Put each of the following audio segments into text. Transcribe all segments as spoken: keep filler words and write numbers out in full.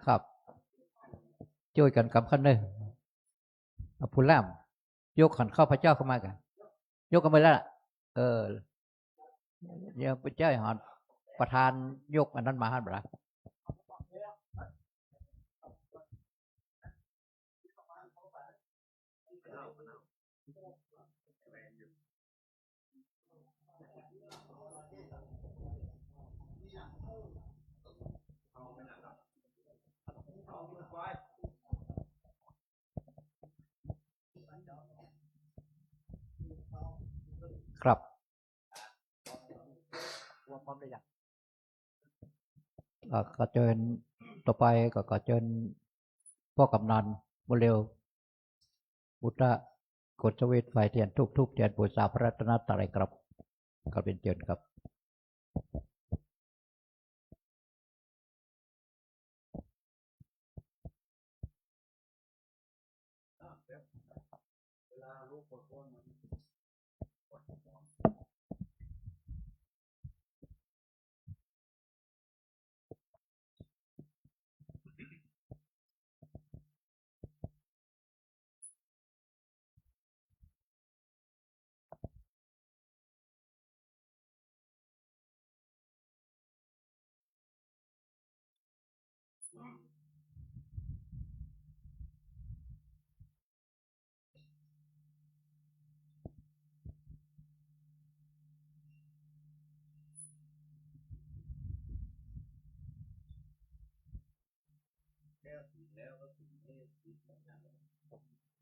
ครับ จ้วยกั๋นกำคันเน่อ เอาผู้ล่าม ยกขันข้าพเจ้าเข้ามากั๋น ยกกั๋นไปแล้วล่ะ เออ เดี๋ยวไปจ้อยหอน ประธานยกอันนั้นมาหั้นบ่ละ ครับ อ่า ขอเจิญ ต่อไปก็ขอเจิญพ่อกำนัน บุญเร็ว บุตระ กดสวิตช์ไฟเทียนธูป ธูปเทียนบูชาพระรัตนตรัยครับ ขอเรียนเจิญครับ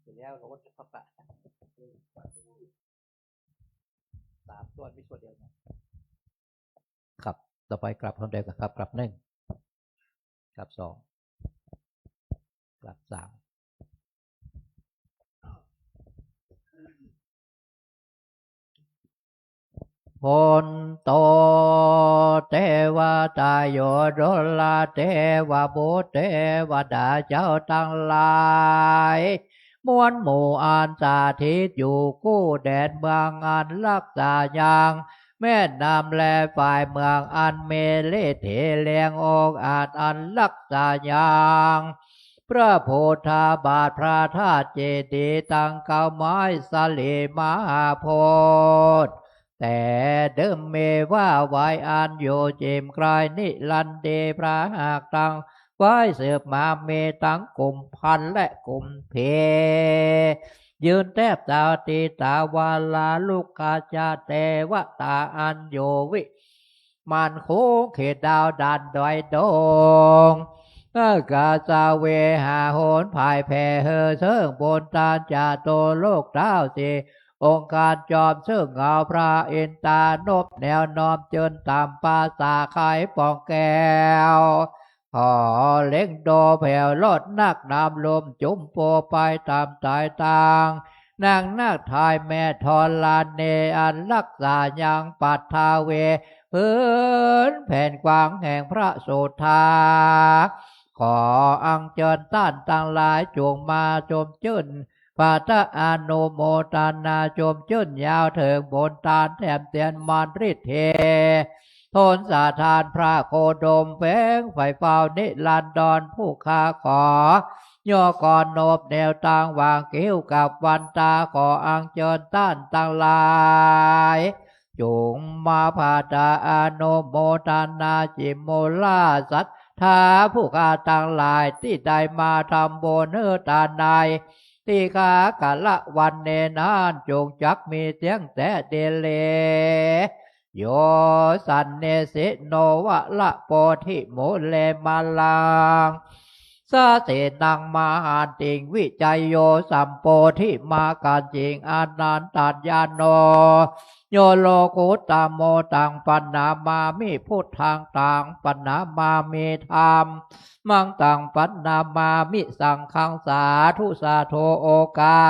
เสร็จแล้วเราก็จะเข้าไป สามตัวมีตัวเดียวนะ ครับ ต่อไปกราบคนเดียวกันครับ กราบหนึ่ง กราบสอง กราบสาม โหนโต เตวตาโย ดุลเตวบุตร เตวดาเจ้าตังหลาย มวลหมู่อันสถิตอยู่กู้แดนเมืองอันรักษายัง แม่น้ำและฝ่ายเมืองอันมีฤทธิ์แรงองอาจอันรักษายัง พระพุทธบาท พระธาตุเจดีย์ตังเก้าไม้สลีมหาโพธิ์ แต่เดิมมีว่าไว้อันอยู่จิ่มไกลนิรันดร์ พระหากตังไว้สืบมามีตังกุมภัณฑ์และกุมภีร์ ยืนแทบเท้าติตาวาลาลุกขจาเตวตาอันอยู่วิ มานคงเขตดาวด่านดอยดง เออกาสาเวหาโหนผายแผ่เฮอเซิ่งบนตานจาตุโลกเท้าสี่องค์การจอมเซิ่งเงาพระอินทานพแนวน้อมเจิญต๋ามปาสาไขปองแก้ว หอเล็งโดแผ่วลอดนักน้ำลมจุ่มโปไปต๋ามสายตาง นางนาฏไทยแม่ธรณี อันรักษายังปัทวี ผืนแผ่นกว้างแห่งพระสุธา ขออัญเจิญต้านตังหลาย จงมาชมจื้น ปาทะอนุโมทนา ชมจื้นยาวเถิงบุญตานแถมเตียนมารฤทธิ ทนสถานพระโคดม แฝงไฝ่เฝ้านิรันดร ผู้ข้าขอ ย่อก่อนนบแนวตางวางคิ้วกับวันตา ขออัญเจิญต้านตังหลาย จงมาปาทะอนุโมทนา จิมมูลสัตถาผู้ข้าตังหลาย ตี้ได้มาทำบุญหื้อตานใน ทีฆาคารวรรณนี้นั้น จงจักมีเสี้ยงแต๊ดีหลี โยสันนิสิโน วะระโพธิมูเล มาลัง สาเสนัง มหันติง วิชชโย สัมโพธิมากัญญิง อนันตัญญาโณ โยโลกุตตโม ตังปะนามามิ พุทธัง ตังปะนามามิ ธัมมัง ตังปะนามามิ สังฆัง สาธุ สาธุ โอคา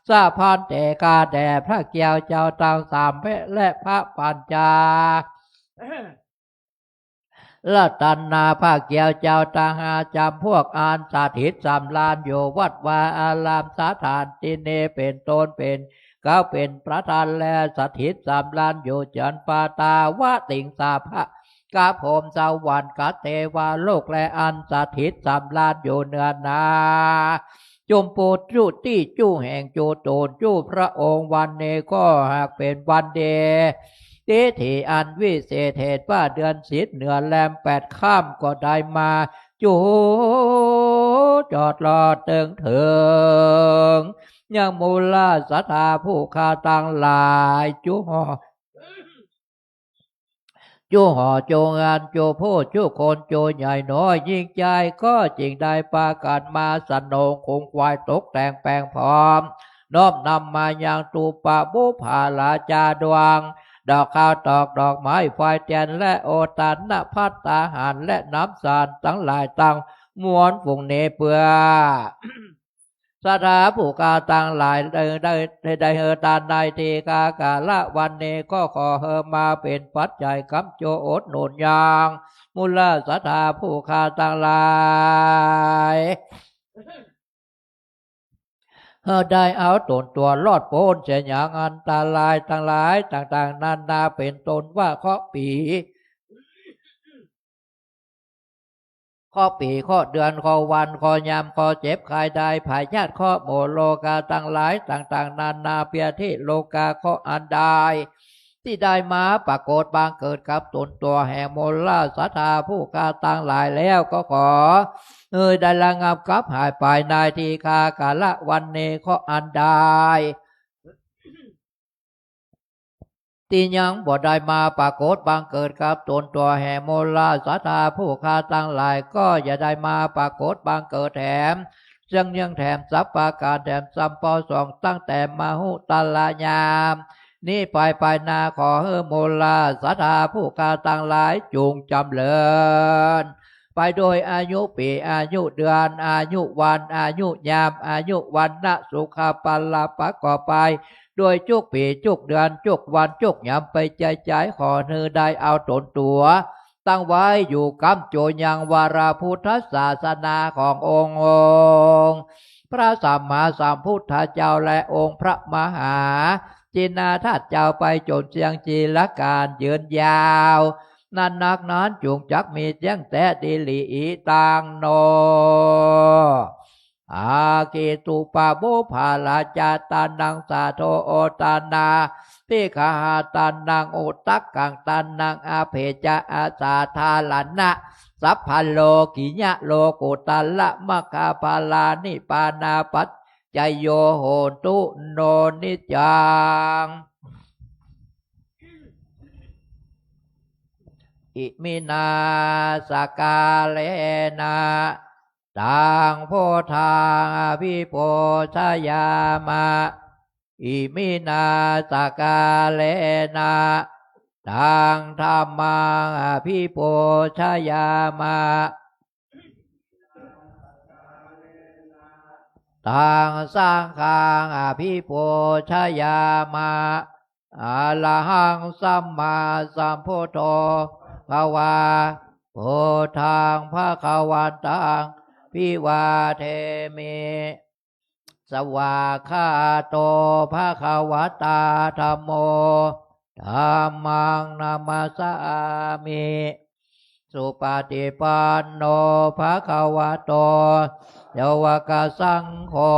สะภันเต ข้าแต่พระเกี้ยวเจ้าตังสาม และพระปัญจา รัตนา พระเกี้ยวเจ้าตังห้าจ๋ำพวก อันสถิตสำราญอยู่วัดวาอาราม สถานตี้นี้ เป๋นต้นเป๋นเกล้าเป๋นประธาน และสถิตสำราญอยู่จันปาตาวติงสาพะ กะพรหมสวรรค์กะเตวโลก และอันสถิตสำราญอยู่เหนือนา จุมปูจุตี้จุแห่งจุตูนจุพระองค์ วันนี้ก็หากเป๋นวันดี ทิฐิอันวิเศษ เหตุว่าเดือนสิบเหนือแรมแปดค่ำ ก็ได้มาจุจอดรอดเติงเถิง ยังมูลสัตถาผู้ข้าตังหลาย จุหอ จุหอจุเฮือนจุผู้จุคนจุใหญ่น้อยยิ่งใหญ่ก็จึงได้ปากั๋นมาสนองขงขวายตกแต่งแป๋งพร้อม น้อมนำมายังตูปะบุพาราจาดวง ดอกข้าวตอกดอกไม้ไฟเตียนและโอตานภัตตาหารและน้ำสารตังหลายตังมวลฝูงนี้เปื้อ สัตถาผู้ข้าตังหลายได้ ได้ ได้ ได้หื้อตานในทีฆาคารวรรณนี้ ก็ขอหื้อมาเป๋นปัจจัยค้ำจูอดหนุนยัง มูลสัตถาผู้ข้าตังหลาย หื้อได้เอาต๋นตั๋วรอดป๊นเสียยังอันตรายตังหลายต่างๆ นานา เป๋นต้นว่าเคราะห์ปี๋ เคราะห์ปี๋ เคราะห์เดือน เคราะห์วัน เคราะห์ยาม เคราะห์เจ็บไข้ได้ พยาธิ เคราะห์หมู่โรคาตังหลายต่างๆ นานา เปียธิโรคา เคราะห์อันใด ตี้ได้มาปรากฏบังเกิดกับต๋นตั๋วแห่งมูลสัตถาผู้ข้าตังหลายแล้ว ก็ขอหื้อได้ระงับกับหายไปในทีฆาคารวรรณนี้ เคราะห์อันใด ตี้ยังบ่ได้มาปรากฏบังเกิดกับต๋นตั๋วแห่งมูลสัตถาผู้ข้าตังหลาย ก็อย่าได้มาปรากฏบังเกิดแถม ซึ่งยังแถมสรรพประก๋านแถมสรรพสองตั้งแต่มหุตรายามนี้ไปไปนา ขอหื้อมูลสัตถาผู้ข้าตังหลายจุ่งจ๋ำเริญ ไปโดยอายุปี๋ อายุเดือน อายุวัน อายุยาม อายุวรรณะ สุขะ พละ ประกอบไป โดยจุกปี๋ จุกเดือน จุกวัน จุกยามไปจายๆ ขอหื้อได้เอาต๋นตั๋วตั้งไว้อยู่ก้ำโจยังวรพุทธศาสนาขององค์ องค์พระสัมมาสัมพุทธเจ้า และองค์พระมหาจินนาถเจ้าไปจ๋นเสี้ยงจีรกาลยืนยาว นั้นนักนั้นจุ่งจักมีเสี้ยงแต๊ดีหลี อิตังโน อากิตุปะบุพาราจาตานัง สาโท โอตานา ติกหาตานัง อุตักกังตานัง อภิจจะ อาสาธารณะ สัพพะโลกิยะ โลกุตตะระ มัคคาภาลา นิพพานาปัจจโย โหนตุ โน นิจจัง อิมินา สกกาเลนะ ตัง พุทธัง อภิปูชยามะ อิมินา สกกาเลนะ ตัง ธัมมัง อภิปูชยามะ Taṃ saṅghaṃ abhipūjayāma. Arahaṃ sammāsambuddho bhagavā, buddhaṃ bhagavantaṃ abhivādemi. Svākkhāto bhagavatā dhammo, dhammaṃ namassāmi. Supaṭipanno bhagavato sāvakasaṅgho,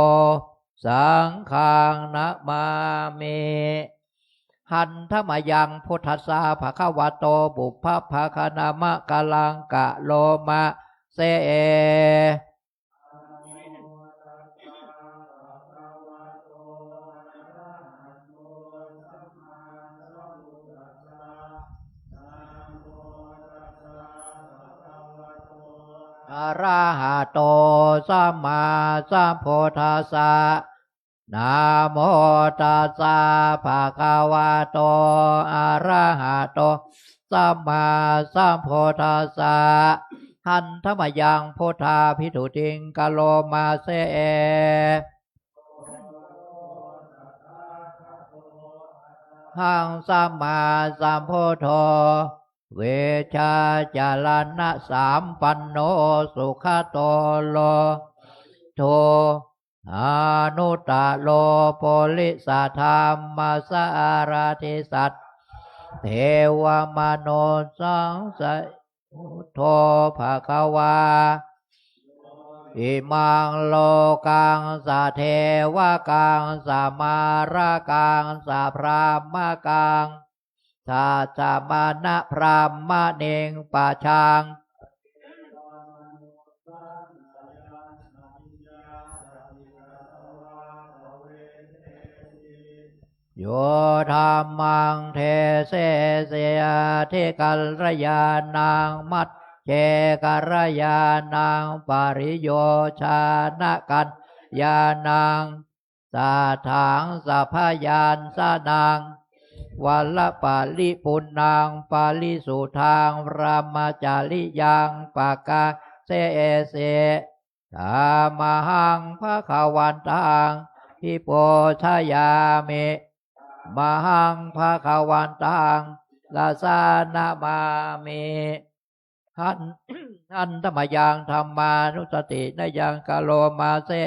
saṅghaṃ namāmi. Handa mayaṃ buddhassa bhagavato pubbabhāganamakāraṃ karoma se. Arahato sammāsambuddhassa. Namo tassa bhagavato arahato sammāsambuddhassa. Handa mayaṃ buddhābhistutiṃ karoma se. Arahaṃ sammāsambuddho vijjācaraṇasampanno sugato lokavidū anuttaro purisadammasārathi satthā devamanussānaṃ buddho bhagavā. Imaṃ lokaṃ sadevakaṃ samārakaṃ sabrahmakaṃ sassamaṇabrāhmaṇiṃ pajaṃ yo dhammaṃ desesi atthi kalyāṇaṃ majjhe kalyāṇaṃ pariyojanaṃ kalyāṇaṃ sātthaṃ sabyañjanaṃ varaparipuṇṇaṃ parisuddhaṃ brahmacariyaṃ pakāsesi. Tamahaṃ bhagavantaṃ abhipūjayāmi. Tamahaṃ bhagavantaṃ sirasā namāmi. Handa mayaṃ dhammānussatinayaṃ karoma se.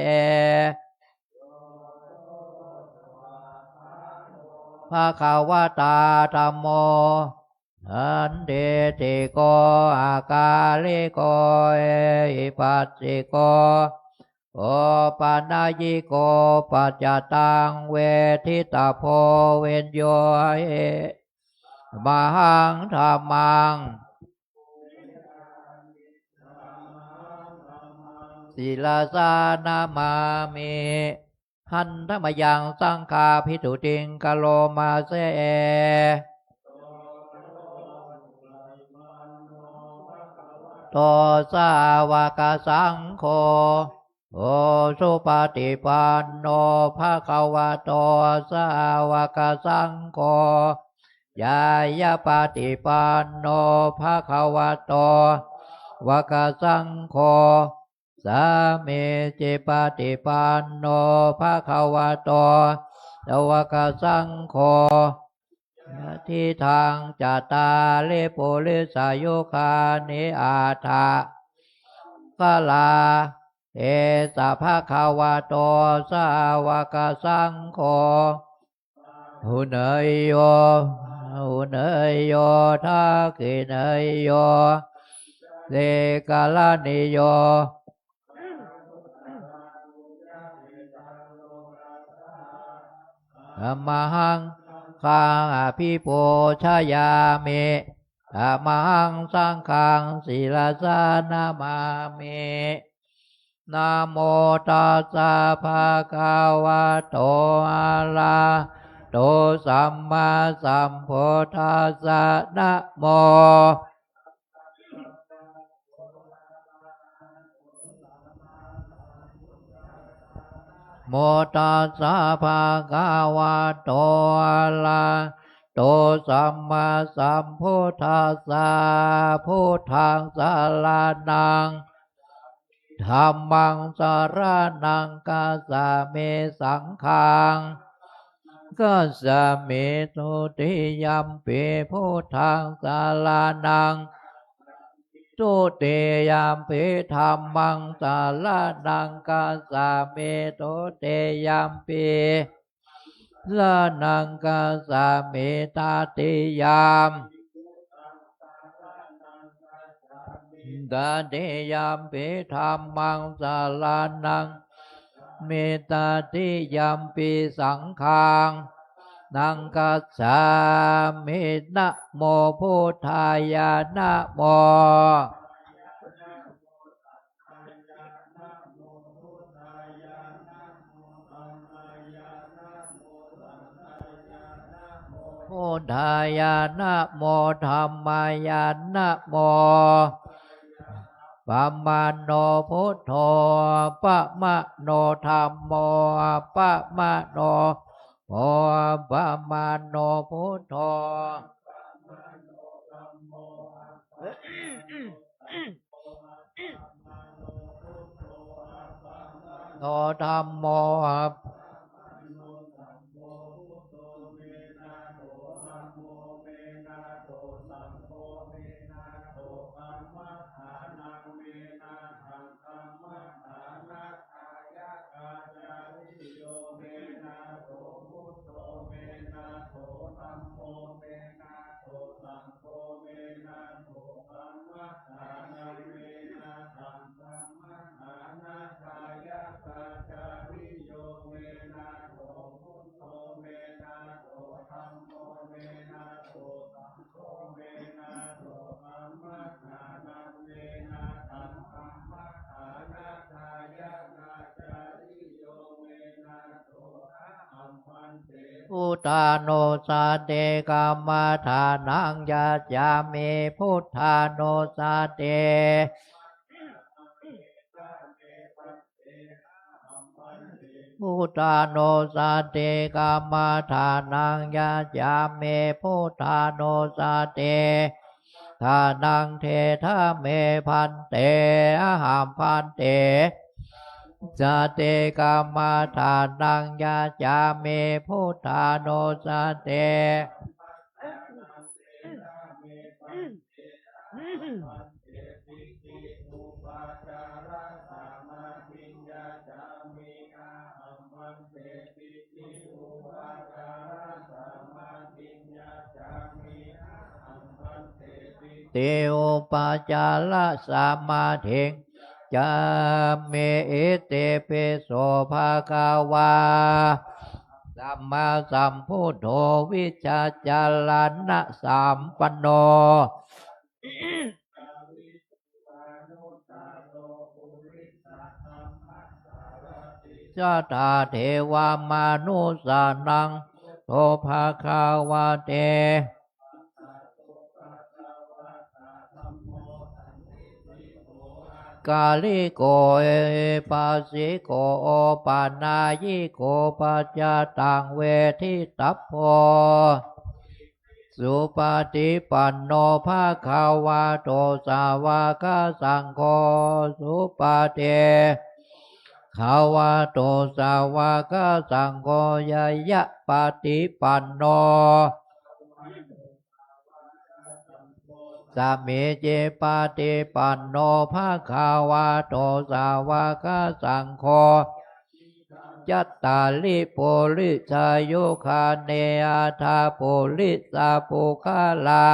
Bhagavatā dhammo sandiṭṭhiko akāliko ehipassiko opanayiko paccattaṃ veditabbo viññūhīti. Tamahaṃ dhammaṃ sirasā namāmi. Handa mayaṃ saṅghābhistutiṃ karoma se. Bhagavato sāvakasaṅgho ujupaṭipanno bhagavato sāvakasaṅgho ñāyapaṭipanno bhagavato sāvakasaṅgho sāmīcipaṭipanno bhagavato sāvakasaṅgho yadidaṃ cattāri purisayugāni aṭṭha purisapuggalā esa bhagavato sāvakasaṅgho āhuneyyo pāhuneyyo dakkhiṇeyyo añjalikaraṇīyo. Tamahaṃ saṅghaṃ abhipūjayāmi. Tamahaṃ saṅghaṃ sirasā namāmi. Namo tassa bhagavato arahato sammāsambuddhassa. Namo Namo tassa bhagavato arahato sammāsambuddhassa. Buddhaṃ saraṇaṃ ธัมมังสะระณังคัจฉามิ สังฆังคัจฉามิ ทุติยัมปิพุทธังสะระณัง ทุติยัมปิธัมมังสะระณังคัจฉามิ ทุติยัมปิสะระณังคัจฉามิ ตติยัม ตติยัมปิธัมมังสะระณัง มิ ตติยัมปิสังฆัง นังคัจฉามิ นะโมพุทธายะ นะโม พุทธายะ นะโมธัมมายะ นะโม ปะมาโนพุทโธ ปะมาโนธัมโม ปะมาโน โพ ปะมาโนพุทโธ โนธัมโม พุทธานุสสติกรรมฐานัง ยัจฉามิ พุทธานุสสติ พุทธานุสสติกรรมฐานัง ยัจฉามิ พุทธานุสสติกรรมฐานัง เทถะเม ภันเต อะหัง ภันเต สติกรรมฐานัง ยัจฉามิ พุทธานุสสติ ติอุปาจารสมาธิง ยัจฉามิ อิติปิโส ภะคะวา สัมมาสัมพุทโธ วิชชาจรณสัมปันโน สัตถาเทวะมนุสสานัง โต ภะคะวะเต กาลิโก เอหิปัสสิโก โอปะนายิโก ปัจจตัง เวทิตัพโพ สุปะฏิปันโน ภะคะวะโต สาวะกะสังโฆ สุปะฏิปันโน ภะคะวะโต สาวะกะสังโฆ ญาณะปะฏิปันโน สามีจิปะฏิปันโน ภะคะวะโต สาวะกะสังโฆ จัตตาริปุริสายุคานิ อัตถะปุริสะปุคคลา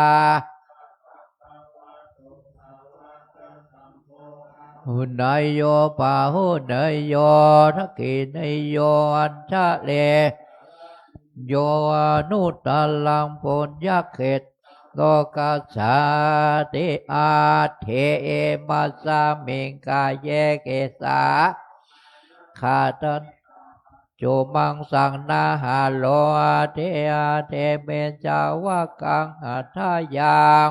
หุนเนยโย ปะหุนเนยโย ทักขิเนยโย อัญชะลี โย อนุตตรังปุญญเขต โลกัสสาติ อัตถิ อิมัสสะมิง กาเย เกสา ขะตัญ จุมังสังนาหาโร อัตถิ อัตถิ เบญจวักขัง หัตถะยัง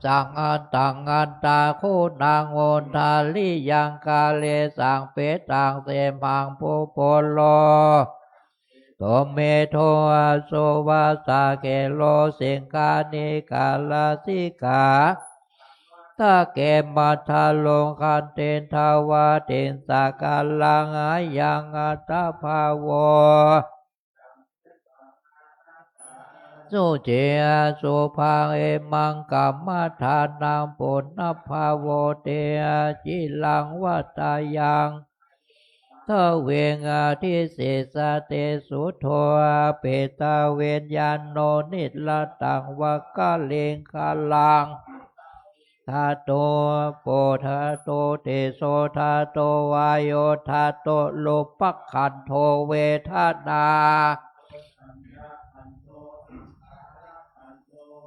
สัง อัตถัง อัตถะคุณัง อุณทาริยัง กาเลสัง ปิตัง เสมหัง ปุปโพโล โต เมโท อสุวัสสะ เขโร สิงคานิกา ลาสิกา ทะเขมะทะโร ขันติ ทวาติงสะกะลัง อายัง อัตถะภาโว สุจิ อสุภัง อิมัง กัมมะฐานัง ปุณณัพพะโวติ จิรัง วัตตายัง ทวิง อธิสิสติ สุโท อเปตวิญญาโณ นิรตัง วะกะลิงคะลัง ธาตุ โปธาตุ เตโสธาตุ วาโยธาตุ รูปขันโธ เวทนา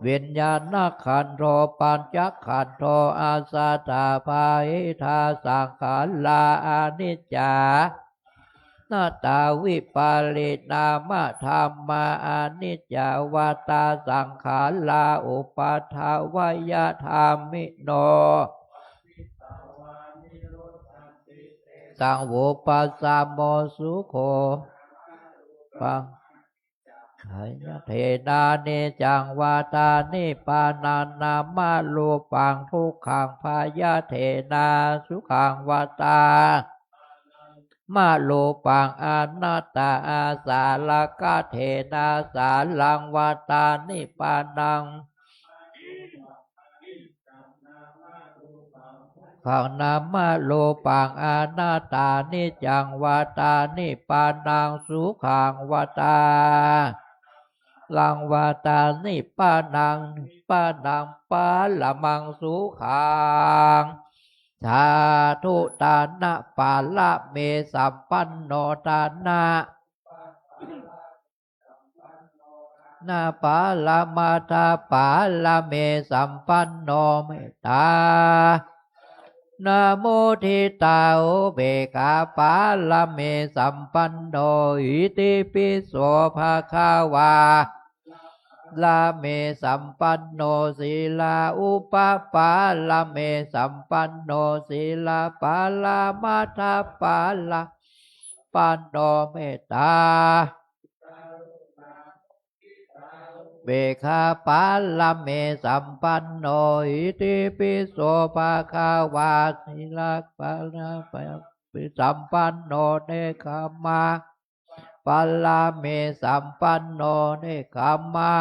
วิญญาณขันโธ ปัญจขันโธ อัสสะปะหิทา สังขารา อนิจจา นัตตา วิปาริณามะธัมมา อนิจจาวาตา สังขารา อุปาทวยะธัมมิโน สัง วุปปะสะโม สุโข ปัง ขายะเถนะ นิจจัง วาตา นิปปานัง นามะรูปัง ทุกขัง พยะเถนะ สุขัง วาตา มะรูปัง อนัตตา อาสาระกะเถนะ สารัง วาตา นิปปานัง ขัง นามะรูปัง อนัตตา นิจจัง วาตา นิปปานัง สุขัง วาตา รัง วาตา นิปปานัง นิปปานัง ปะระมัง สุขัง สาธุ ตานะปะระเม สัมปันโน ตานะ นะปะระมัตถปะระเม สัมปันโน เมตตา นะมุทิตา อุเบกขาปะระเม สัมปันโน อิติปิโส ภะคะวา ระเม สัมปันโน สีลา อุปปะระเม สัมปันโน สีลาปะระมัตถปะระปันโน เมตตา เบกขาปะระเม สัมปันโน อิติปิโส ภะคะวา สีลาปะระปะ สัมปันโน เนกขมะ ปะระเม สัมปันโน เนกขมะ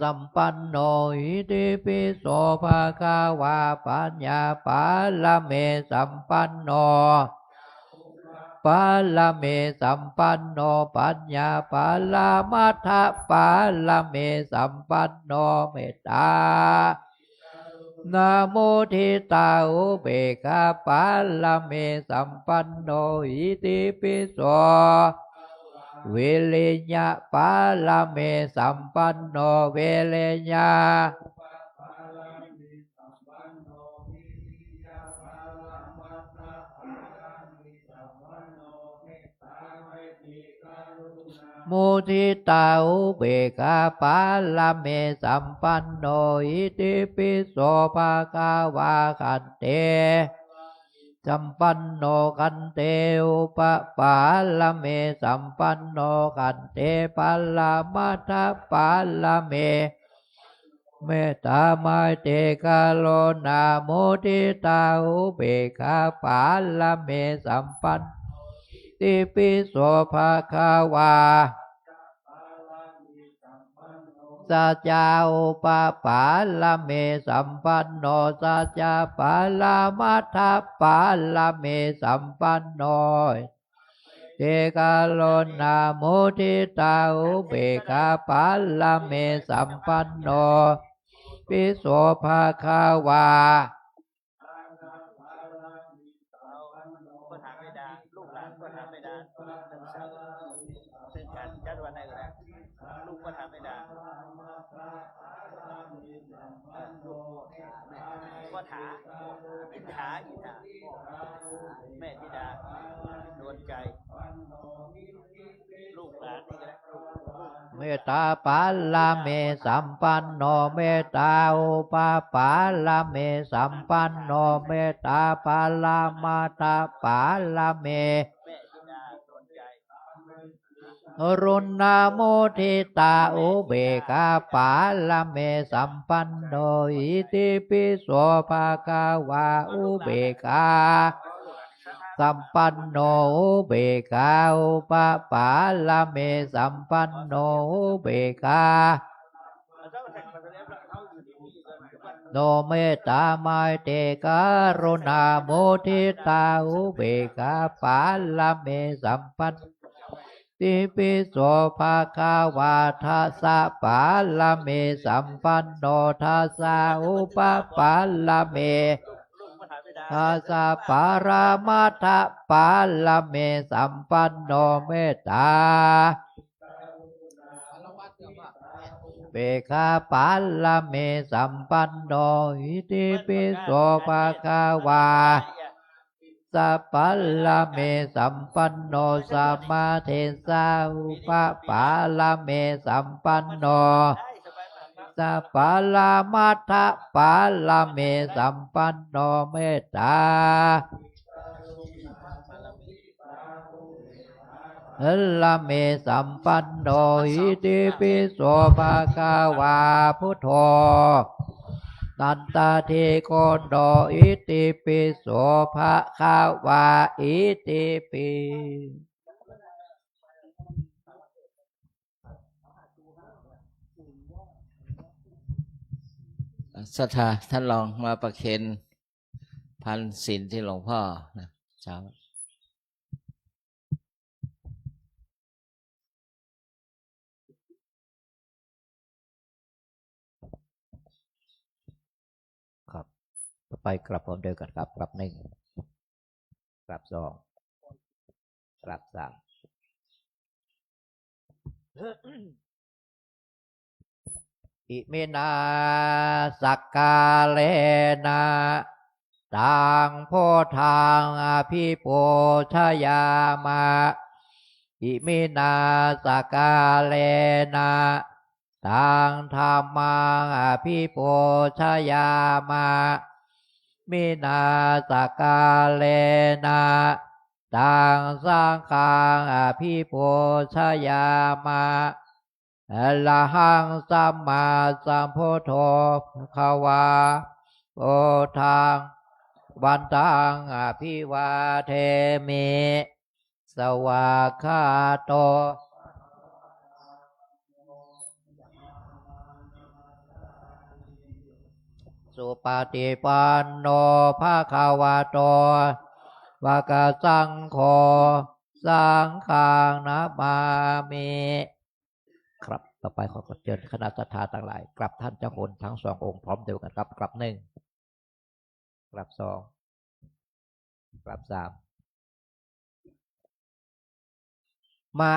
สัมปันโน อิติปิโส ภะคะวา ปัญญาปะระเม สัมปันโน ปะระเม สัมปันโน ปัญญาปะระมัตถปะระเม สัมปันโน เมตตา นะมุทิตา อุเบกขาปะระเม สัมปันโน อิติปิโส วิริยะปะระเม สัมปันโน วิริยะ มุทิตา อุเบกขาปะระเม สัมปันโน อิติปิโส ภะคะวา ขันติ สัมปันโน ขันติ อุปปะระเม สัมปันโน ขันติปะระมัตถปะระเม เมตตา ไมตรี กรุณา มุทิตา อุเบกขาปะระเม สัมปันโน อิติปิโส ภะคะวา สัจจา อุปปะระเม สัมปันโน สัจจปะระมัตถปะระเม สัมปันโน เต กรุณา มุทิตา อุเบกขาปะระเม สัมปันโน ปิโส ภะคะวา ก็ถามแม่ดา ลูกหลานก็ถามแม่ดา ซึ่งการจัดวันไหนก็ได้ ลูกก็ถามแม่ดา เออ ลูกก็ถาม อินทา อินทา แม่ธิดา ดวงใจ ลูกหลานนี่ก็ได้ เมตตาปะระเม สัมปันโน เมตตา อุปปะระเม สัมปันโน เมตตาปะระมัตถปะระเม แม่ธิดา กรุณามุทิตาอุเบกขาปารมีสัมปันโน อิติปิโสภะคะวา อุเบกขาสัมปันโน อุเบกขาอุปปารมีสัมปันโน อุเบกขา โนเมตตาไมตรีกรุณามุทิตาอุเบกขาปารมีสัมปันโน ติปิโสภะคะวา ทัสสะปารมีสัมปันโน ทัสสะอุปปารมี ทัสสะปรมัตถปารมีสัมปันโน เมตตา เบกขาปารมีสัมปันโน อิติปิโสภะคะวา สะปารมีสัมปันโน สมาธิสะอุปปารมีสัมปันโน สะปรมัตถปารมีสัมปันโน เมตตา ปารมีสัมปันโน อิติปิโสภะคะวา พุทโธ นันทะเทโกโน อิติปิโสภะคะวา อิติปิ ศรัทธาท่านรองมาประเคนพานศีลที่หลวงพ่อนะ เช้า ครับ ต่อไปกราบพร้อมเดียวกันครับ กราบหนึ่ง กราบสอง กราบสาม อิมินาสักกาเลนะ ตังพุทธังอภิปูชยามะ อิมินาสักกาเลนะ ตังธัมมังอภิปูชยามะ มินาสักกาเลนะ ตังสังฆังอภิปูชยามะ อะระหังสัมมาสัมพุทโธภะคะวา พุทธัง วันตัง อภิวาเทมิ สวากขาโต สุปฏิปันโน ภะคะวะโต ภะคะสังโฆ สังฆังนะมามิ ครับ ต่อไปขอเชิญคณะศรัทธาทั้งหลาย กราบท่านเจ้าคุณทั้งสององค์พร้อมเดียวกันครับ กราบหนึ่ง กราบสอง กราบสาม มะ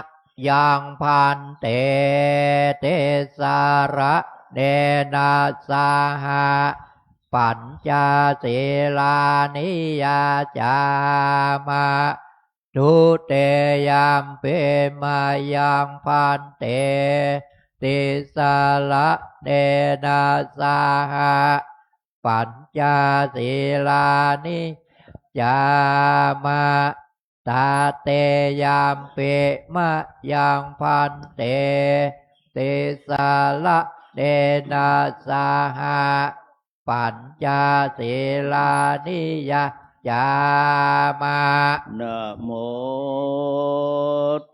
ยังภันเต ติสสะระเณนะสะหะ ปัญจสีลานิยาจามะ ทุติยัมปิ มะยังภันเต ติสสะระเณนะสะหะ ปัญจสีลานิยามะ ตติยัมปิ มะยังภันเต ติสสะระเณนะสะหะ ปัญจสีลานิยาจามะ นะโม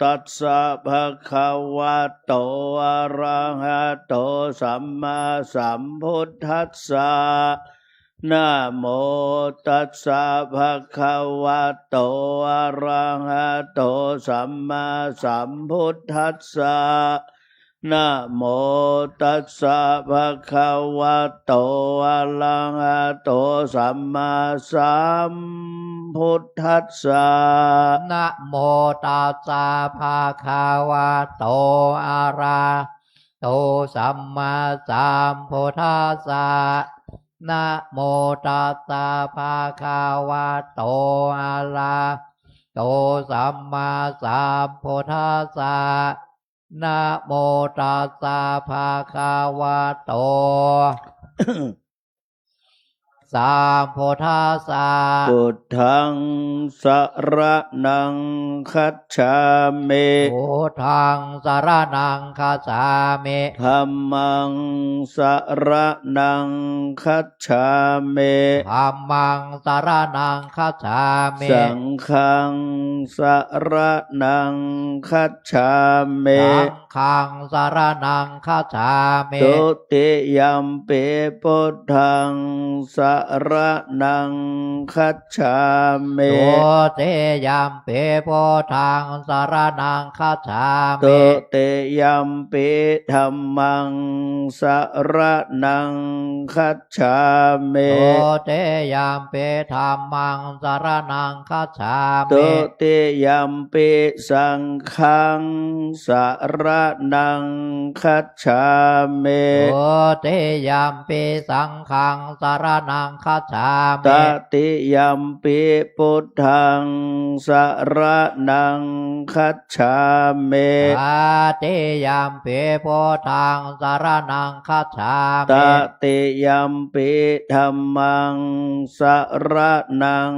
ตัสสะภะคะวะโต อะระหะโต สัมมาสัมพุทธัสสะ นะโมตัสสะภะคะวะโต อะระหะโต สัมมาสัมพุทธัสสะ นะโมตัสสะภะคะวะโต อะระหะโต สัมมาสัมพุทธัสสะ นะโมตัสสะภะคะวะโต อะระหะโต สัมมาสัมพุทธัสสะ นะโมตัสสะภะคะวะโต อะระหะโต สัมมาสัมพุทธัสสะ นะโมตัสสะภะคะวะโต ส สาม พุทธัสสะ Buddhaṃ saraṇaṃ gacchāmi. Buddhaṃ saraṇaṃ gacchāmi. Dhammaṃ saraṇaṃ gacchāmi. Dhammaṃ saraṇaṃ gacchāmi. Saṅghaṃ saraṇaṃ gacchāmi. Saṅghaṃ saraṇaṃ gacchāmi. Dutiyampi buddhaṃ saraṇaṃ gacchāmi. Dutiyampi buddhaṃ saraṇaṃ gacchāmi. Dutiyampi dhammaṃ saraṇaṃ gacchāmi. Dutiyampi dhammaṃ saraṇaṃ gacchāmi. Dutiyampi saṅghaṃ saraṇaṃ gacchāmi. Dutiyampi saṅghaṃ saraṇaṃ gacchāmi. Tatiyampi buddhaṃ saraṇaṃ gacchāmi. Tatiyampi buddhaṃ saraṇaṃ gacchāmi. Tatiyampi dhammaṃ saraṇaṃ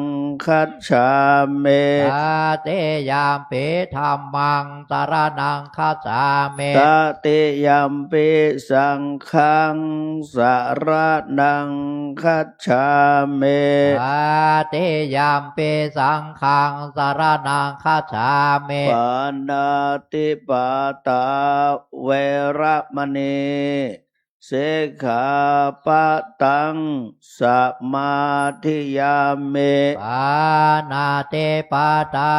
gacchāmi. Tatiyampi dhammaṃ saraṇaṃ gacchāmi. Tatiyampi saṅghaṃ saraṇaṃ gacchāmi. Tatiyampi saṅghaṃ saraṇaṃ gacchāmi. Pāṇātipātā veramaṇī sikkhāpadaṃ samādiyāmi. Pāṇātipātā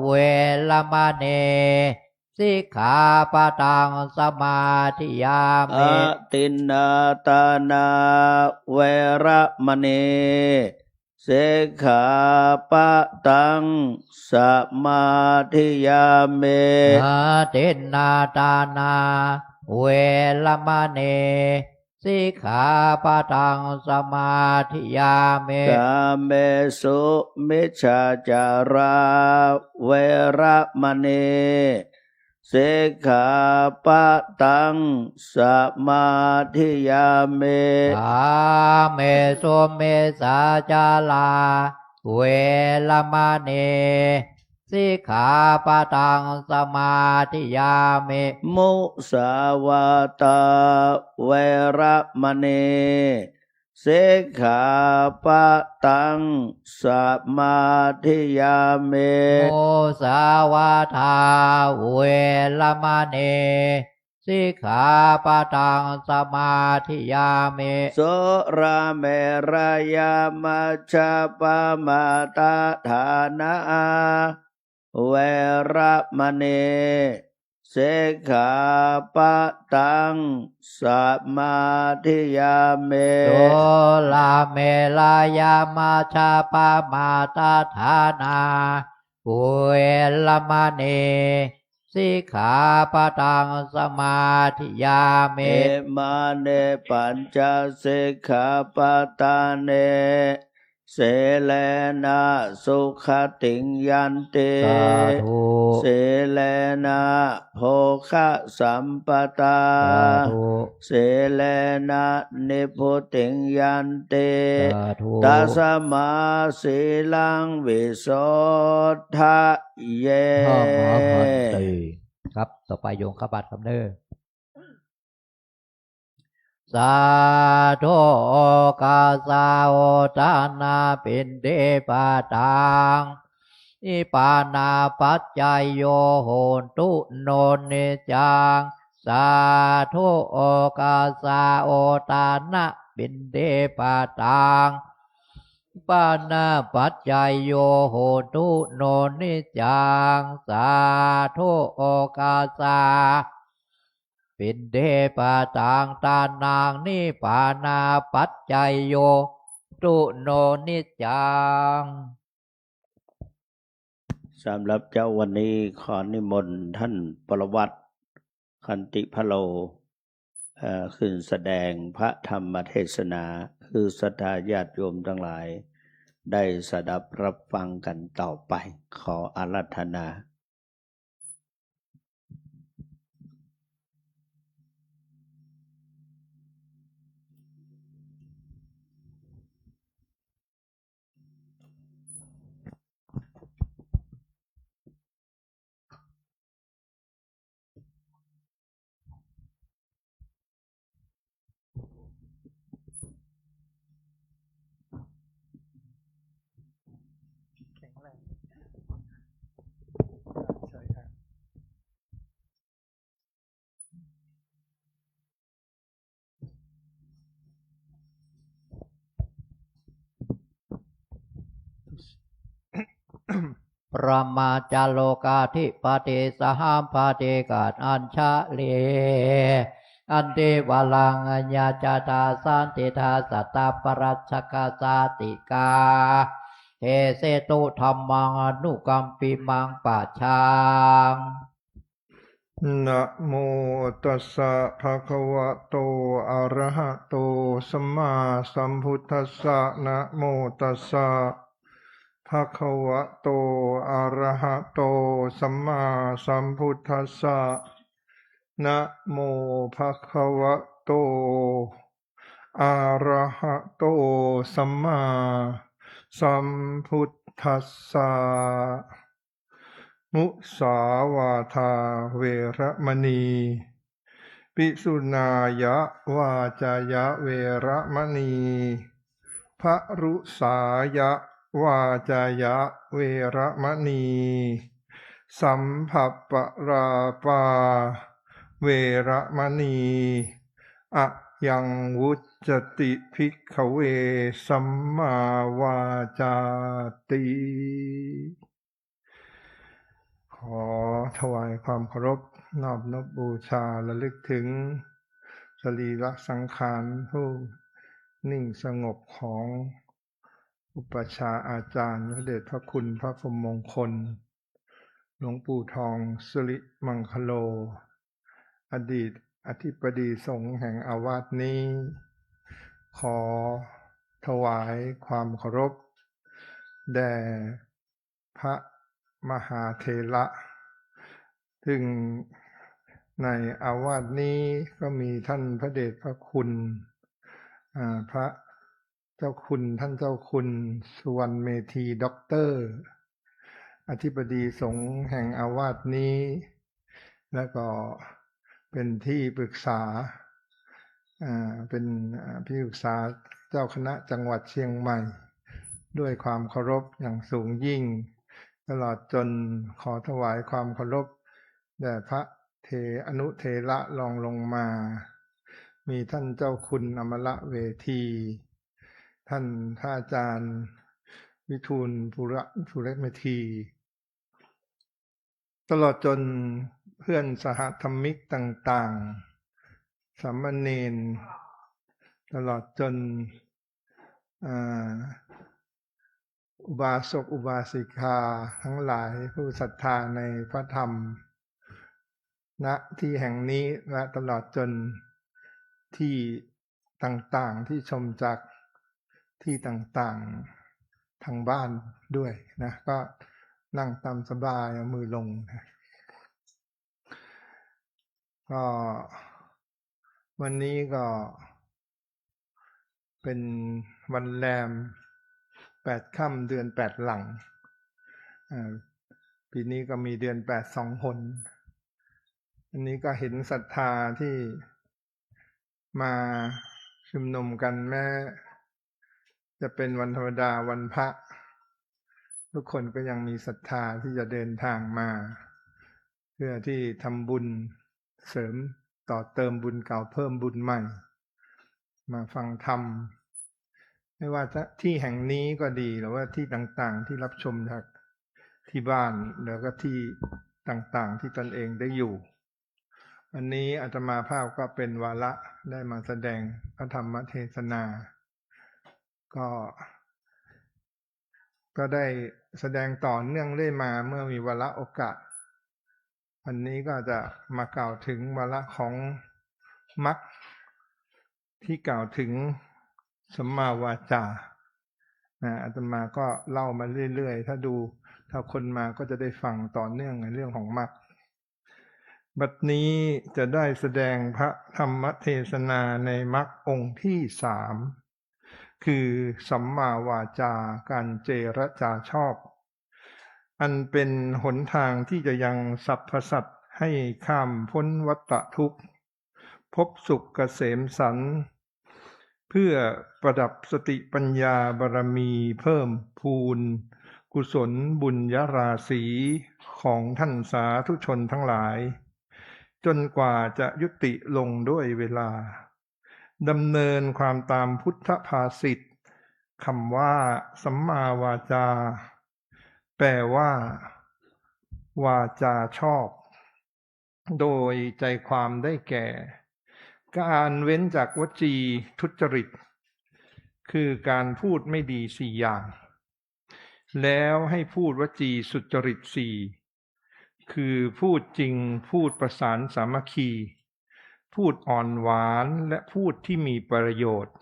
veramaṇī sikkhāpadaṃ samādiyāmi. Adinnādānā veramaṇī sikkhāpadaṃ samādiyāmi. Adinnādānā veramaṇī sikkhāpadaṃ samādiyāmi. Kāmesu micchācārā veramaṇī sikkhāpadaṃ samādiyāmi. Kāmesu micchācārā veramaṇī sikkhāpadaṃ samādiyāmi. Musāvādā veramaṇī sikkhāpadaṃ samādiyāmi. Musāvādā veramaṇī sikkhāpadaṃ samādiyāmi. Surāmerayamajjapamādaṭṭhānā veramaṇī sikkhāpadaṃ samādiyāmi. Surāmerayamajjapamādaṭṭhānā veramaṇī sikkhāpadaṃ samādiyāmi. Imāni pañca sikkhāpadāni. Sīlena sugatiṃ yanti. Sādhu. Sīlena bhogasampadā. Sādhu. Sīlena nibbutiṃ yanti. Sādhu. Tasmā sīlaṃ visodhaye. ครับ ต่อไปโยมเข้าบาตรครับเน้อ Sādhu okāsa odanapindipātaṃ nibbānapaccayo hotu no niccaṃ. Sādhu okāsa odanapindipātaṃ nibbānapaccayo hotu no niccaṃ. Sādhu okāsa pindipātaṃ dānaṃ nibbānapaccayo hotu no niccaṃ. สำหรับเจ๊าวันนี้ขอนิมนต์ท่านปรวัติ ขันติพะโล เอ่อ ขึ้นแสดงพระธรรมเทศนา หื้อศรัทธาญาติโยมตังหลายได้สดับรับฟังกั๋นต่อไป ขออาราธนา พรหมาจาโลกาธิปติ สหัมปติกัตอัญชลี อันติวาลัง ยาจาตาสันติทาสัตตปรัชกาสาติกา เทเสตุธัมมังอนุกัมปิมังปะชา นะโมตัสสะภะคะวะโต อะระหะโต สัมมาสัมพุทธัสสะ นะโมตัสสะภะคะวะโต อะระหะโต สัมมาสัมพุทธัสสะ นะโมภะคะวะโต อะระหะโต สัมมาสัมพุทธัสสะ มุสาวาทาเวระมะณี ปิสุนายะวาจายะเวระมะณี ภะรุสายะวาจายะเวระมะณี สัมผัสปะราปาเวระมะณี อะยังวุจจติภิกขเว สัมมาวาจาติ ขอถวายความเคารพ นอบนบบูชา ระลึกถึงสรีระสังขารผู้นิ่งสงบของอุปัชฌาย์อาจารย์ พระเดชพระคุณพระพรหมมงคล หลวงปู่ทอง สิริมังคโล อดีตอธิบดีสงฆ์แห่งอาวาสนี้ ขอถวายความเคารพแด่พระมหาเถระ ซึ่งในอาวาสนี้ก็มีท่านพระเดชพระคุณ อ่า พระเจ้าคุณ ท่านเจ้าคุณสุวรรณเมธี ด็อกเตอร์ อธิบดีสงฆ์แห่งอาวาสนี้ แล้วก็เป็นที่ปรึกษา อ่า เป็น อ่า ที่ปรึกษาเจ้าคณะจังหวัดเชียงใหม่ ด้วยความเคารพอย่างสูงยิ่ง ตลอดจนขอถวายความเคารพแด่พระเถ อนุเถระรองลงมา มีท่านเจ้าคุณอมรเวที ท่านพระอาจารย์วิทูล ภูระ ภูระเมธี ตลอดจนเพื่อนสหธรรมิกต่างๆ สามเณร ตลอดจน อ่า อุบาสกอุบาสิกาทั้งหลายผู้ศรัทธาในพระธรรม ณ ที่แห่งนี้ และตลอดจนที่ต่างๆ ที่ชมจากที่ต่างๆ ทางบ้านด้วยนะ ก็นั่งตามสบาย เอามือลงนะ ก็วันนี้ก็เป็นวันแรมแปดค่ำเดือนแปดหลัง อ่า ปีนี้ก็มีเดือนแปดสองหน อันนี้ก็เห็นศรัทธาที่มาชุมนุมกัน แม้จะเป็นวันธรรมดาวันพระ ทุกคนก็ยังมีศรัทธาที่จะเดินทางมา เพื่อที่ทำบุญเสริมต่อเติมบุญเก่า เพิ่มบุญใหม่ มาฟังธรรม ไม่ว่าจะที่แห่งนี้ก็ดี หรือว่าที่ต่างๆ ที่รับชมจากที่บ้าน แล้วก็ที่ต่างๆ ที่ตนเองได้อยู่ วันนี้อาตมาภาพก็เป็นวาระได้มาแสดงพระธรรมเทศนา ก็ ก็ได้แสดงต่อเนื่องเรื่อยมา เมื่อมีวาระโอกาส วันนี้ก็จะมากล่าวถึงวาระของมรรคที่กล่าวถึงสัมมาวาจา นะ อาตมาก็เล่ามาเรื่อยๆ ถ้าดู ถ้าคนมาก็จะได้ฟังต่อเนื่องในเรื่องของมรรค บัดนี้จะได้แสดงพระธรรมเทศนาในมรรคองค์ที่สาม คือสัมมาวาจา การเจรจาชอบ อันเป็นหนทางที่จะยังสรรพสัตว์ให้ข้ามพ้นวัฏฏะทุกข์ พบสุขเกษมสันต์ เพื่อประดับสติปัญญาบารมี เพิ่มพูนกุศลบุญญาราศีของท่านสาธุชนทั้งหลาย จนกว่าจะยุติลงด้วยเวลา ดำเนินความตามพุทธภาษิต คำว่าสัมมาวาจา ปลว่า วาจาชอบ โดยใจความได้แก่ การเว้นจากวจีทุจริต คือการพูดไม่ดีสี่อย่าง แล้วให้พูดวจีสุจริตสี่ คือพูดจริง พูดประสานสามัคคี พูดอ่อนหวาน และพูดที่มีประโยชน์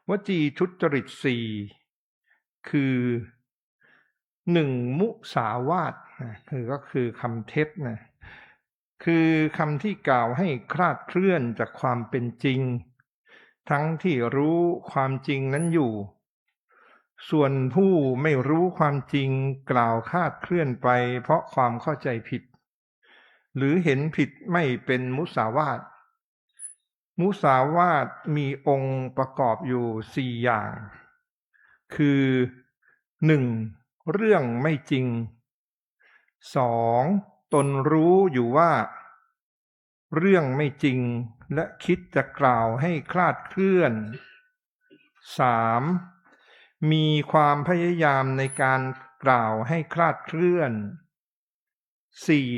วจีทุจริตสี่ คือ หนึ่ง มุสาวาทนะ คือ ก็คือคำเท็จนะ คือคำที่กล่าวให้คลาดเคลื่อนจากความเป็นจริง ทั้งที่รู้ความจริงนั้นอยู่ ส่วนผู้ไม่รู้ความจริงกล่าวคลาดเคลื่อนไปเพราะความเข้าใจผิด หรือเห็นผิดไม่เป็นมุสาวาท มุสาวาทมีองค์ประกอบอยู่สี่อย่าง คือ หนึ่ง เรื่องไม่จริง สอง ตนรู้อยู่ว่า เรื่องไม่จริง และคิดจะกล่าวให้คลาดเคลื่อน สาม มีความพยายามในการกล่าวให้คลาดเคลื่อน สี่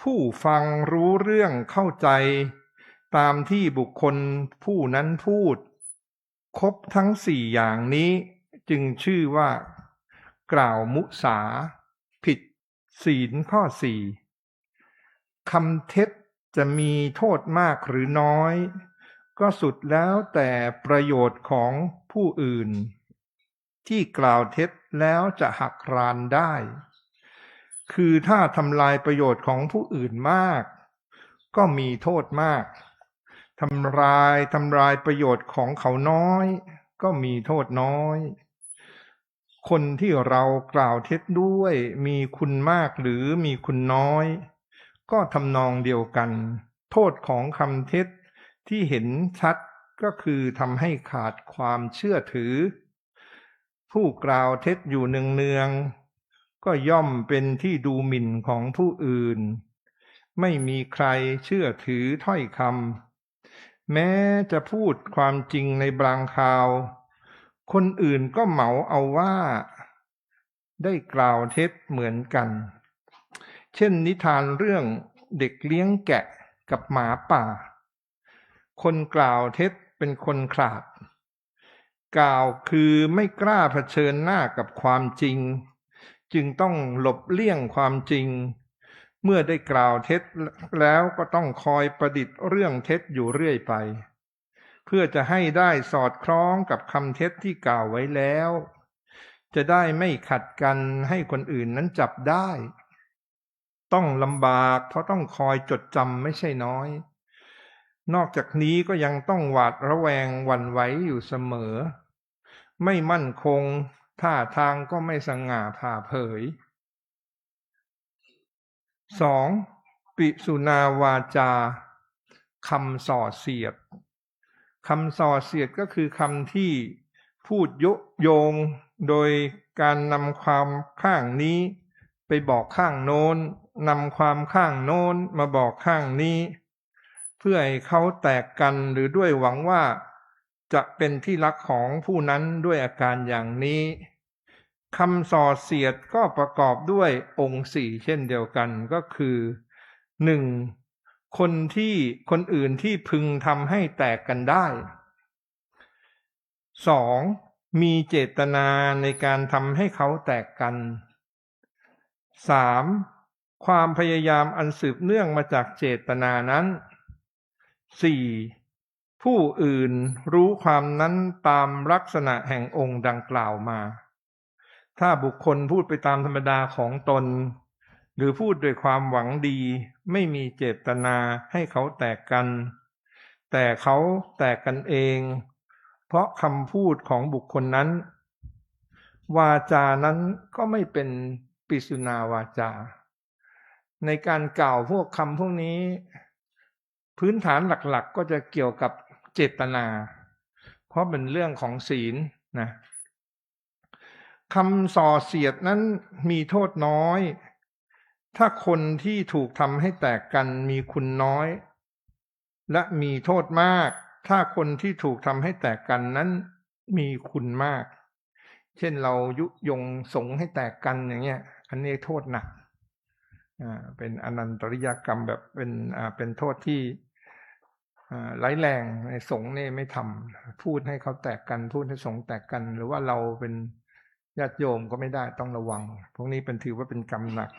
ผู้ฟังรู้เรื่องเข้าใจตามที่บุคคลผู้นั้นพูด ครบทั้งสี่อย่างนี้จึงชื่อว่า กล่าวมุสา ผิดศีลข้อสี่ คำเท็จจะมีโทษมากหรือน้อย ก็สุดแล้วแต่ประโยชน์ของผู้อื่น ที่กล่าวเท็จแล้วจะหักรานได้ คือถ้าทำลายประโยชน์ของผู้อื่นมาก ก็มีโทษมาก ทำลาย ทำลายประโยชน์ของเขาน้อย ก็มีโทษน้อย คนที่เรากล่าวเท็จด้วยมีคุณมากหรือมีคุณน้อย ก็ทำนองเดียวกัน โทษของคำเท็จที่เห็นชัดก็คือทำให้ขาดความเชื่อถือ ผู้กล่าวเท็จอยู่เนืองๆ ก็ย่อมเป็นที่ดูหมิ่นของผู้อื่น ไม่มีใครเชื่อถือถ้อยคำ แม้จะพูดความจริงในบางคราว คนอื่นก็เหมาเอาว่าได้กล่าวเท็จเหมือนกัน เช่นนิทานเรื่องเด็กเลี้ยงแกะกับหมาป่า คนกล่าวเท็จเป็นคนขลาด กล่าวคือไม่กล้าเผชิญหน้ากับความจริง จึงต้องหลบเลี่ยงความจริง เมื่อได้กล่าวเท็จแล้วก็ต้องคอยประดิษฐ์เรื่องเท็จอยู่เรื่อยไป เพื่อจะให้ได้สอดคล้องกับคำเท็จที่กล่าวไว้แล้ว จะได้ไม่ขัดกันให้คนอื่นนั้นจับได้ ต้องลำบากเพราะต้องคอยจดจำไม่ใช่น้อย นอกจากนี้ก็ยังต้องหวาดระแวงหวั่นไหวอยู่เสมอ ไม่มั่นคง ท่าทางก็ไม่สง่าผ่าเผย สอง ปิสุนาวาจา คำส่อเสียด คำส่อเสียดก็คือคำที่พูดยุยง โดยการนำความข้างนี้ไปบอกข้างโน้น นำความข้างโน้นมาบอกข้างนี้ เพื่อให้เขาแตกกัน หรือด้วยหวังว่าจะเป็นที่รักของผู้นั้นด้วยอาการอย่างนี้ คำส่อเสียดก็ประกอบด้วยองค์สี่เช่นเดียวกัน ก็คือ หนึ่ง คนที่ คนอื่นที่พึงทำให้แตกกันได้ สอง มีเจตนาในการทำให้เขาแตกกัน สาม ความพยายามอันสืบเนื่องมาจากเจตนานั้น สี่ ผู้อื่นรู้ความนั้นตามลักษณะแห่งองค์ดังกล่าวมา ถ้าบุคคลพูดไปตามธรรมดาของตน หรือพูดด้วยความหวังดี ไม่มีเจตนาให้เขาแตกกัน แต่เขาแตกกันเอง เพราะคำพูดของบุคคลนั้น วาจานั้นก็ไม่เป็นปิสุนาวาจา ในการกล่าวพวกคำพวกนี้ พื้นฐานหลักๆ ก็จะเกี่ยวกับเจตนา เพราะเป็นเรื่องของศีลนะ คำส่อเสียดนั้นมีโทษน้อย ถ้าคนที่ถูกทำให้แตกกันมีคุณน้อย และมีโทษมาก ถ้าคนที่ถูกทำให้แตกกันนั้นมีคุณมาก เช่นเรายุยงสงฆ์ให้แตกกันอย่างเงี้ย อันนี้โทษหนัก อ่า เป็นอนันตริยกรรม แบบเป็น อ่า เป็นโทษที่ อ่า ร้ายแรง ในสงฆ์นี่ไม่ทำ พูดให้เขาแตกกัน พูดให้สงฆ์แตกกัน หรือว่าเราเป็นญาติโยมก็ไม่ได้ ต้องระวัง พวกนี้เป็น ถือว่าเป็นกรรมหนัก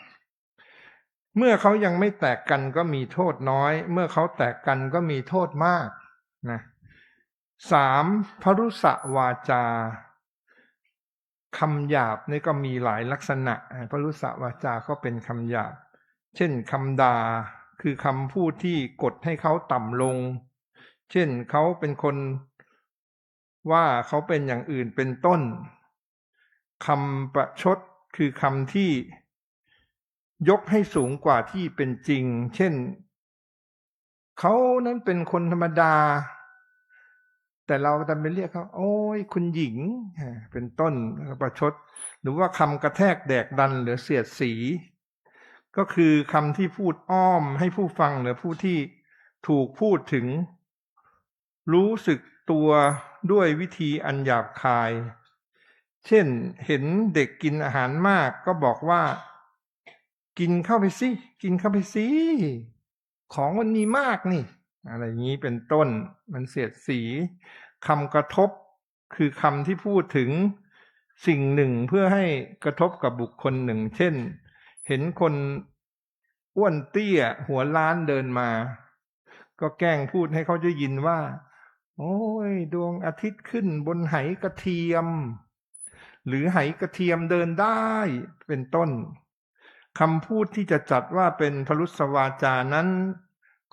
เมื่อเขายังไม่แตกกันก็มีโทษน้อย เมื่อเขาแตกกันก็มีโทษมากนะ สาม พรุสวาจา คำหยาบนี่ก็มีหลายลักษณะ อ่า พรุสวาจาก็เป็นคำหยาบ เช่นคำด่า คือคำพูดที่กดให้เขาต่ำลง เช่นเขาเป็นคนว่า เขาเป็นอย่างอื่นเป็นต้น คำประชด คือคำที่ยกให้สูงกว่าที่เป็นจริง เช่น เขานั้นเป็นคนธรรมดา แต่เราดันไปเรียกเขา โอ้ย คุณหญิง อ่า เป็นต้น ประชด หรือว่าคำกระแทกแดกดันหรือเสียดสี ก็คือคำที่พูดอ้อมให้ผู้ฟังหรือผู้ที่ถูกพูดถึง รู้สึกตัวด้วยวิธีอันหยาบคาย เช่น เห็นเด็กกินอาหารมากก็บอกว่า กินเข้าไปสิ กินเข้าไปสิ ของมันมีมากนี่ อะไรอย่างนี้เป็นต้น มันเสียดสี คำกระทบ คือคำที่พูดถึงสิ่งหนึ่งเพื่อให้กระทบกับบุคคลหนึ่ง เช่น เห็นคนอ้วนเตี้ยหัวล้านเดินมา ก็แกล้งพูดให้เขาได้ยินว่า โอ้ย ดวงอาทิตย์ขึ้นบนไหกระเทียม หรือไหกระเทียมเดินได้ เป็นต้น คำพูดที่จะจัดว่าเป็นพรุสวาจานั้น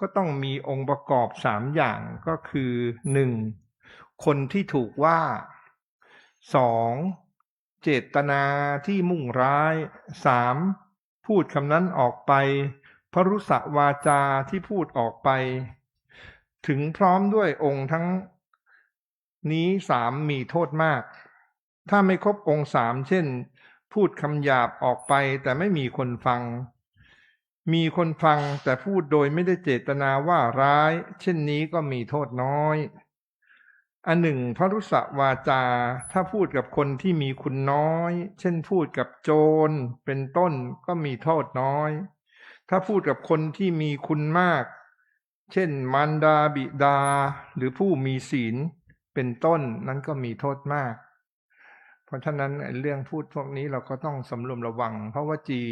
ก็ต้องมีองค์ประกอบสามอย่าง ก็คือ หนึ่ง คนที่ถูกว่า สอง เจตนาที่มุ่งร้าย สาม พูดคำนั้นออกไป พรุสวาจาที่พูดออกไป ถึงพร้อมด้วยองค์ทั้งนี้สามมีโทษมาก ถ้าไม่ครบองค์สาม เช่น พูดคำหยาบออกไปแต่ไม่มีคนฟัง มีคนฟังแต่พูดโดยไม่ได้เจตนาว่าร้าย เช่นนี้ก็มีโทษน้อย อันหนึ่ง พรุสวาจา ถ้าพูดกับคนที่มีคุณน้อย เช่นพูดกับโจร เป็นต้น ก็มีโทษน้อย ถ้าพูดกับคนที่มีคุณมาก เช่นมารดาบิดา หรือผู้มีศีล เป็นต้น นั้นก็มีโทษมาก เพราะฉะนั้นไอ้เรื่องพูดพวกนี้เราก็ต้องสำรวมระวัง เพราะวจี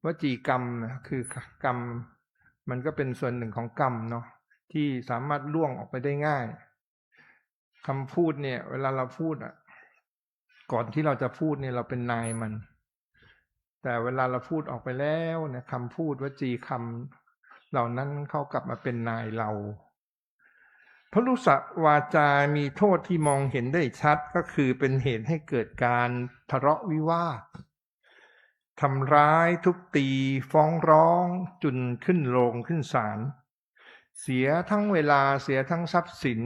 วจีกรรมนะ คือกรรม มันก็เป็นส่วนหนึ่งของกรรมเนาะ ที่สามารถล่วงออกไปได้ง่าย คำพูดเนี่ย เวลาเราพูดอะ ก่อนที่เราจะพูดเนี่ย เราเป็นนายมัน แต่เวลาเราพูดออกไปแล้วเนี่ย คำพูดวจีกรรมเหล่านั้นเขากลับมาเป็นนายเรา พรุสวาจามีโทษที่มองเห็นได้ชัด ก็คือเป็นเหตุให้เกิดการทะเลาะวิวาท ทำร้ายทุบตี ฟ้องร้อง จนขึ้นโรงขึ้นศาล เสียทั้งเวลา เสียทั้งทรัพย์สิน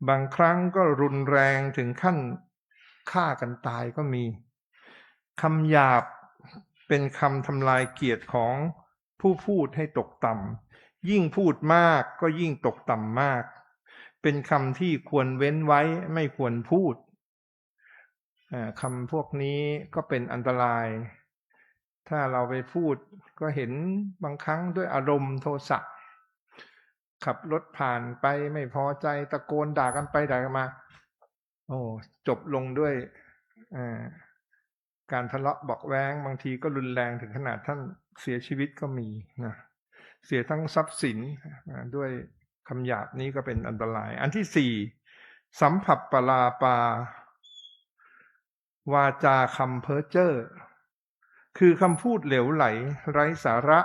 บางครั้งก็รุนแรงถึงขั้นฆ่ากันตายก็มี คำหยาบเป็นคำทำลายเกียรติของผู้พูดให้ตกต่ำ ยิ่งพูดมากก็ยิ่งตกต่ำมาก เป็นคำที่ควรเว้นไว้ ไม่ควรพูด อ่า คำพวกนี้ก็เป็นอันตราย ถ้าเราไปพูด ก็เห็นบางครั้งด้วยอารมณ์โทสะ ขับรถผ่านไปไม่พอใจ ตะโกนด่ากันไปด่ากันมา โอ้ จบลงด้วย อ่า การทะเลาะเบาะแว้ง บางทีก็รุนแรงถึงขนาดท่านเสียชีวิตก็มีนะ เสียทั้งทรัพย์สิน อ่า ด้วยคำหยาบนี้ก็เป็นอันตราย อันที่สี่ สัมผัสปลาปา วาจาคำเพ้อเจ้อ คือคำพูดเหลวไหล ไร้สาระ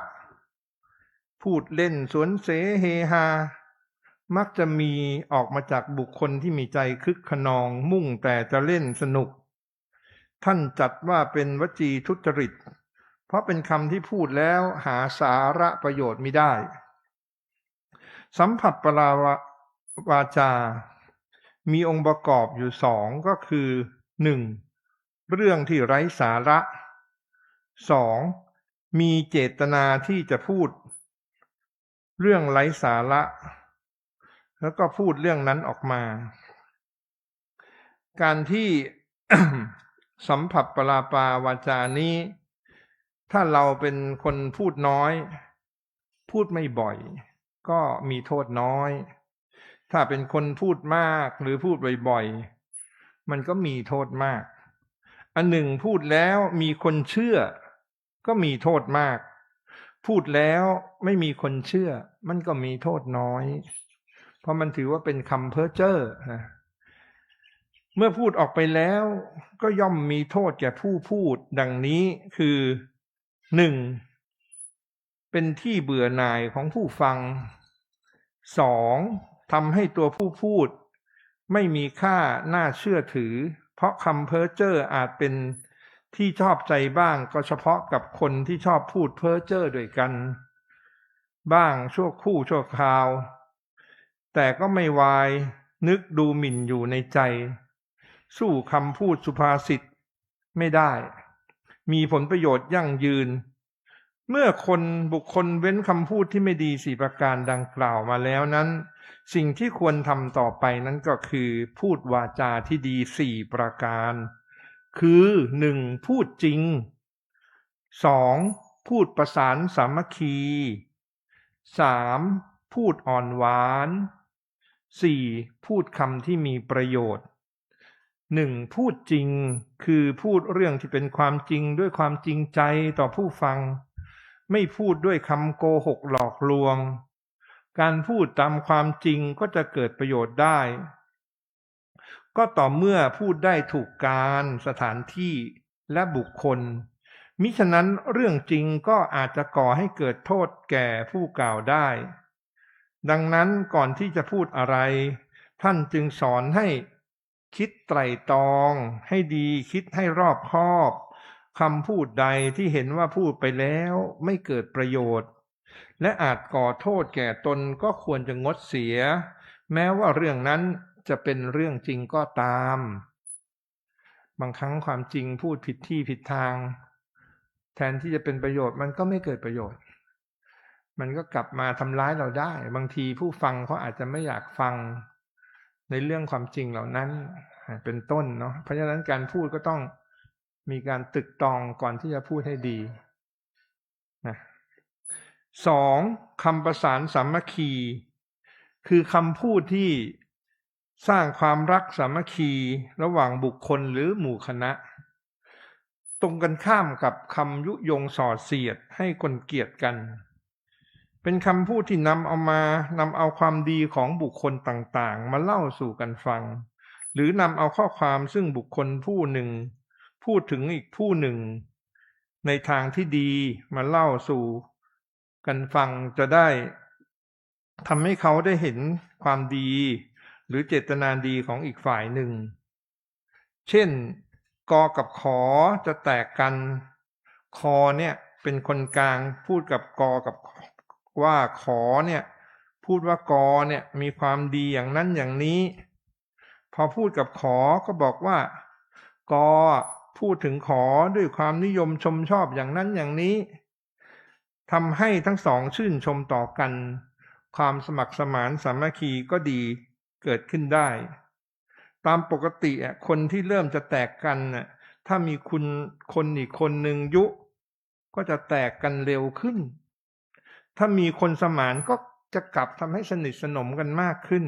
พูดเล่นสวนเสเฮฮา มักจะมีออกมาจากบุคคลที่มีใจคึกคะนอง มุ่งแต่จะเล่นสนุก ท่านจัดว่าเป็นวจีทุจริต เพราะเป็นคำที่พูดแล้วหาสาระประโยชน์มิได้ สัมผัสปลาวา วาจา มีองค์ประกอบอยู่สอง ก็คือ หนึ่ง เรื่องที่ไร้สาระ สอง มีเจตนาที่จะพูดเรื่องไร้สาระ แล้วก็พูดเรื่องนั้นออกมา การที่ สัมผัสปลาปาวาจานี้ ถ้าเราเป็นคนพูดน้อย พูดไม่บ่อย ก็มีโทษน้อย ถ้าเป็นคนพูดมากหรือพูดบ่อยๆ มันก็มีโทษมาก อันหนึ่งพูดแล้วมีคนเชื่อ ก็มีโทษมาก พูดแล้วไม่มีคนเชื่อ มันก็มีโทษน้อย เพราะมันถือว่าเป็นคำเพ้อเจ้อนะ เมื่อพูดออกไปแล้วก็ย่อมมีโทษแก่ผู้พูดดังนี้ คือ หนึ่ง เป็นที่เบื่อหน่ายของผู้ฟัง สอง ทำให้ตัวผู้พูดไม่มีค่าน่าเชื่อถือ เพราะคำเพ้อเจ้ออาจเป็นที่ชอบใจบ้าง ก็เฉพาะกับคนที่ชอบพูดเพ้อเจ้อด้วยกันบ้าง ชั่วครู่ชั่วคราว แต่ก็ไม่วายนึกดูหมิ่นอยู่ในใจ สู้คำพูดสุภาษิตไม่ได้ มีผลประโยชน์ยั่งยืน เมื่อคนบุคคลเว้นคำพูดที่ไม่ดีสี่ประการดังกล่าวมาแล้วนั้น สิ่งที่ควรทำต่อไปนั้นก็คือพูดวาจาที่ดีสี่ประการ คือ หนึ่ง พูดจริง สอง พูดประสานสามัคคี สาม พูดอ่อนหวาน สี่ พูดคำที่มีประโยชน์ หนึ่ง พูดจริง คือพูดเรื่องที่เป็นความจริงด้วยความจริงใจต่อผู้ฟัง ไม่พูดด้วยคำโกหกหลอกลวง การพูดตามความจริงก็จะเกิดประโยชน์ได้ ก็ต่อเมื่อพูดได้ถูกกาล สถานที่ และบุคคล มิฉะนั้นเรื่องจริงก็อาจจะก่อให้เกิดโทษแก่ผู้กล่าวได้ ดังนั้นก่อนที่จะพูดอะไร ท่านจึงสอนให้คิดไตร่ตรองให้ดี คิดให้รอบคอบ คำพูดใดที่เห็นว่าพูดไปแล้วไม่เกิดประโยชน์ และอาจก่อโทษแก่ตนก็ควรจะงดเสีย แม้ว่าเรื่องนั้นจะเป็นเรื่องจริงก็ตาม บางครั้งความจริงพูดผิดที่ผิดทาง แทนที่จะเป็นประโยชน์มันก็ไม่เกิดประโยชน์ มันก็กลับมาทำร้ายเราได้ บางทีผู้ฟังเขาอาจจะไม่อยากฟังในเรื่องความจริงเหล่านั้น เป็นต้นเนาะ เพราะฉะนั้นการพูดก็ต้องมีการตรึกตรองก่อนที่จะพูดให้ดีนะ สอง คำประสานสามัคคี คือคำพูดที่สร้างความรักสามัคคีระหว่างบุคคลหรือหมู่คณะ ตรงกันข้ามกับคำยุยงส่อเสียดให้คนเกลียดกัน เป็นคำพูดที่นำเอามา นำเอาความดีของบุคคลต่างๆ มาเล่าสู่กันฟัง หรือนำเอาข้อความซึ่งบุคคลผู้หนึ่งพูดถึงอีกผู้หนึ่ง ในทางที่ดีมาเล่าสู่กันฟัง จะได้ทำให้เขาได้เห็นความดี หรือเจตนาดีของอีกฝ่ายหนึ่ง เช่น กอกับขอจะแตกกัน คอเนี่ยเป็นคนกลาง พูดกับกอกับว่าขอเนี่ย พูดว่ากอเนี่ยมีความดีอย่างนั้นอย่างนี้ พอพูดกับขอก็บอกว่า กอพูดถึงขอด้วยความนิยมชมชอบอย่างนั้นอย่างนี้ ทำให้ทั้งสองชื่นชมต่อกัน ความสมัครสมานสามัคคีก็ดีเกิดขึ้นได้ ตามปกติอะ คนที่เริ่มจะแตกกันน่ะ ถ้ามีคุณ คนอีกคนหนึ่งยุ ก็จะแตกกันเร็วขึ้น ถ้ามีคนสมานก็จะกลับทำให้สนิทสนมกันมากขึ้น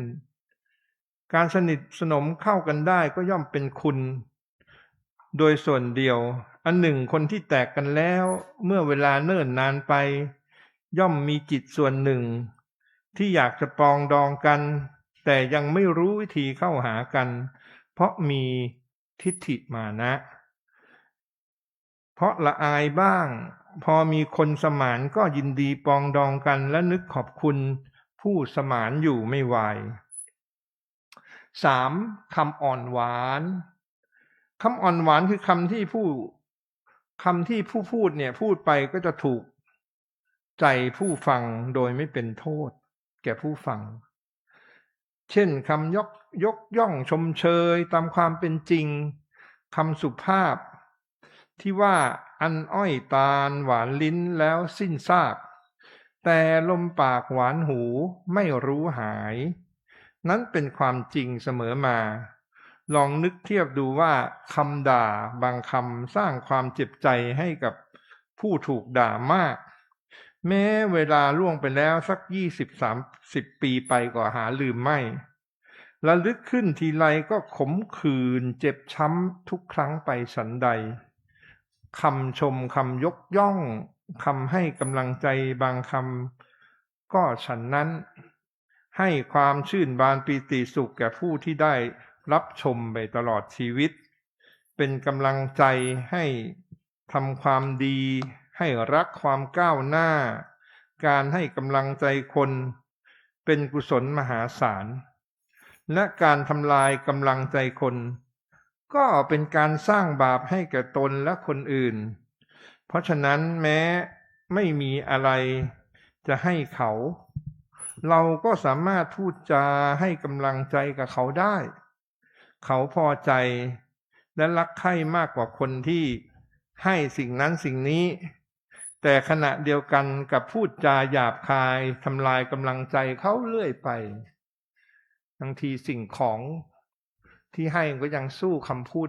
การสนิทสนมเข้ากันได้ก็ย่อมเป็นคุณ โดยส่วนเดียว อันหนึ่ง คนที่แตกกันแล้ว เมื่อเวลาเนิ่นนานไป ย่อมมีจิตส่วนหนึ่ง ที่อยากจะปรองดองกัน แต่ยังไม่รู้วิธีเข้าหากัน เพราะมีทิฏฐิมานะ เพราะละอายบ้าง พอมีคนสมานก็ยินดีปรองดองกัน และนึกขอบคุณผู้สมานอยู่ไม่วาย สาม คำอ่อนหวาน คำอ่อนหวานคือคำที่ผู้ คำที่ผู้พูดเนี่ยพูดไปก็จะถูกใจผู้ฟังโดยไม่เป็นโทษแก่ผู้ฟัง เช่น คำยก ยกย่องชมเชยตามความเป็นจริง คำสุภาพที่ว่า อันอ้อยตาลหวานลิ้นแล้วสิ้นซาก แต่ลมปากหวานหูไม่รู้หาย นั้นเป็นความจริงเสมอมา ลองนึกเทียบดูว่าคำด่าบางคำสร้างความเจ็บใจให้กับผู้ถูกด่ามาก แม้เวลาล่วงไปแล้วสักยี่สิบสามสิบปีไปก็หาลืมไม่ ระลึกขึ้นทีไรก็ขมขื่นเจ็บช้ำทุกครั้งไปฉันใด คำชมคำยกย่อง คำให้กำลังใจบางคำก็ฉันนั้น ให้ความชื่นบานปีติสุขแก่ผู้ที่ได้รับชมไปตลอดชีวิต เป็นกำลังใจให้ทำความดี ให้รักความก้าวหน้า การให้กำลังใจคนเป็นกุศลมหาศาล และการทำลายกำลังใจคน ก็เป็นการสร้างบาปให้แก่ตนและคนอื่น เพราะฉะนั้นแม้ไม่มีอะไรจะให้เขา เราก็สามารถพูดจาให้กำลังใจกับเขาได้ เขาพอใจและรักใคร่มากกว่าคนที่ให้สิ่งนั้นสิ่งนี้ แต่ขณะเดียวกันกลับพูดจาหยาบคายทำลายกำลังใจเขาเรื่อยไป บางทีสิ่งของที่ให้มันก็ยังสู้คำพูด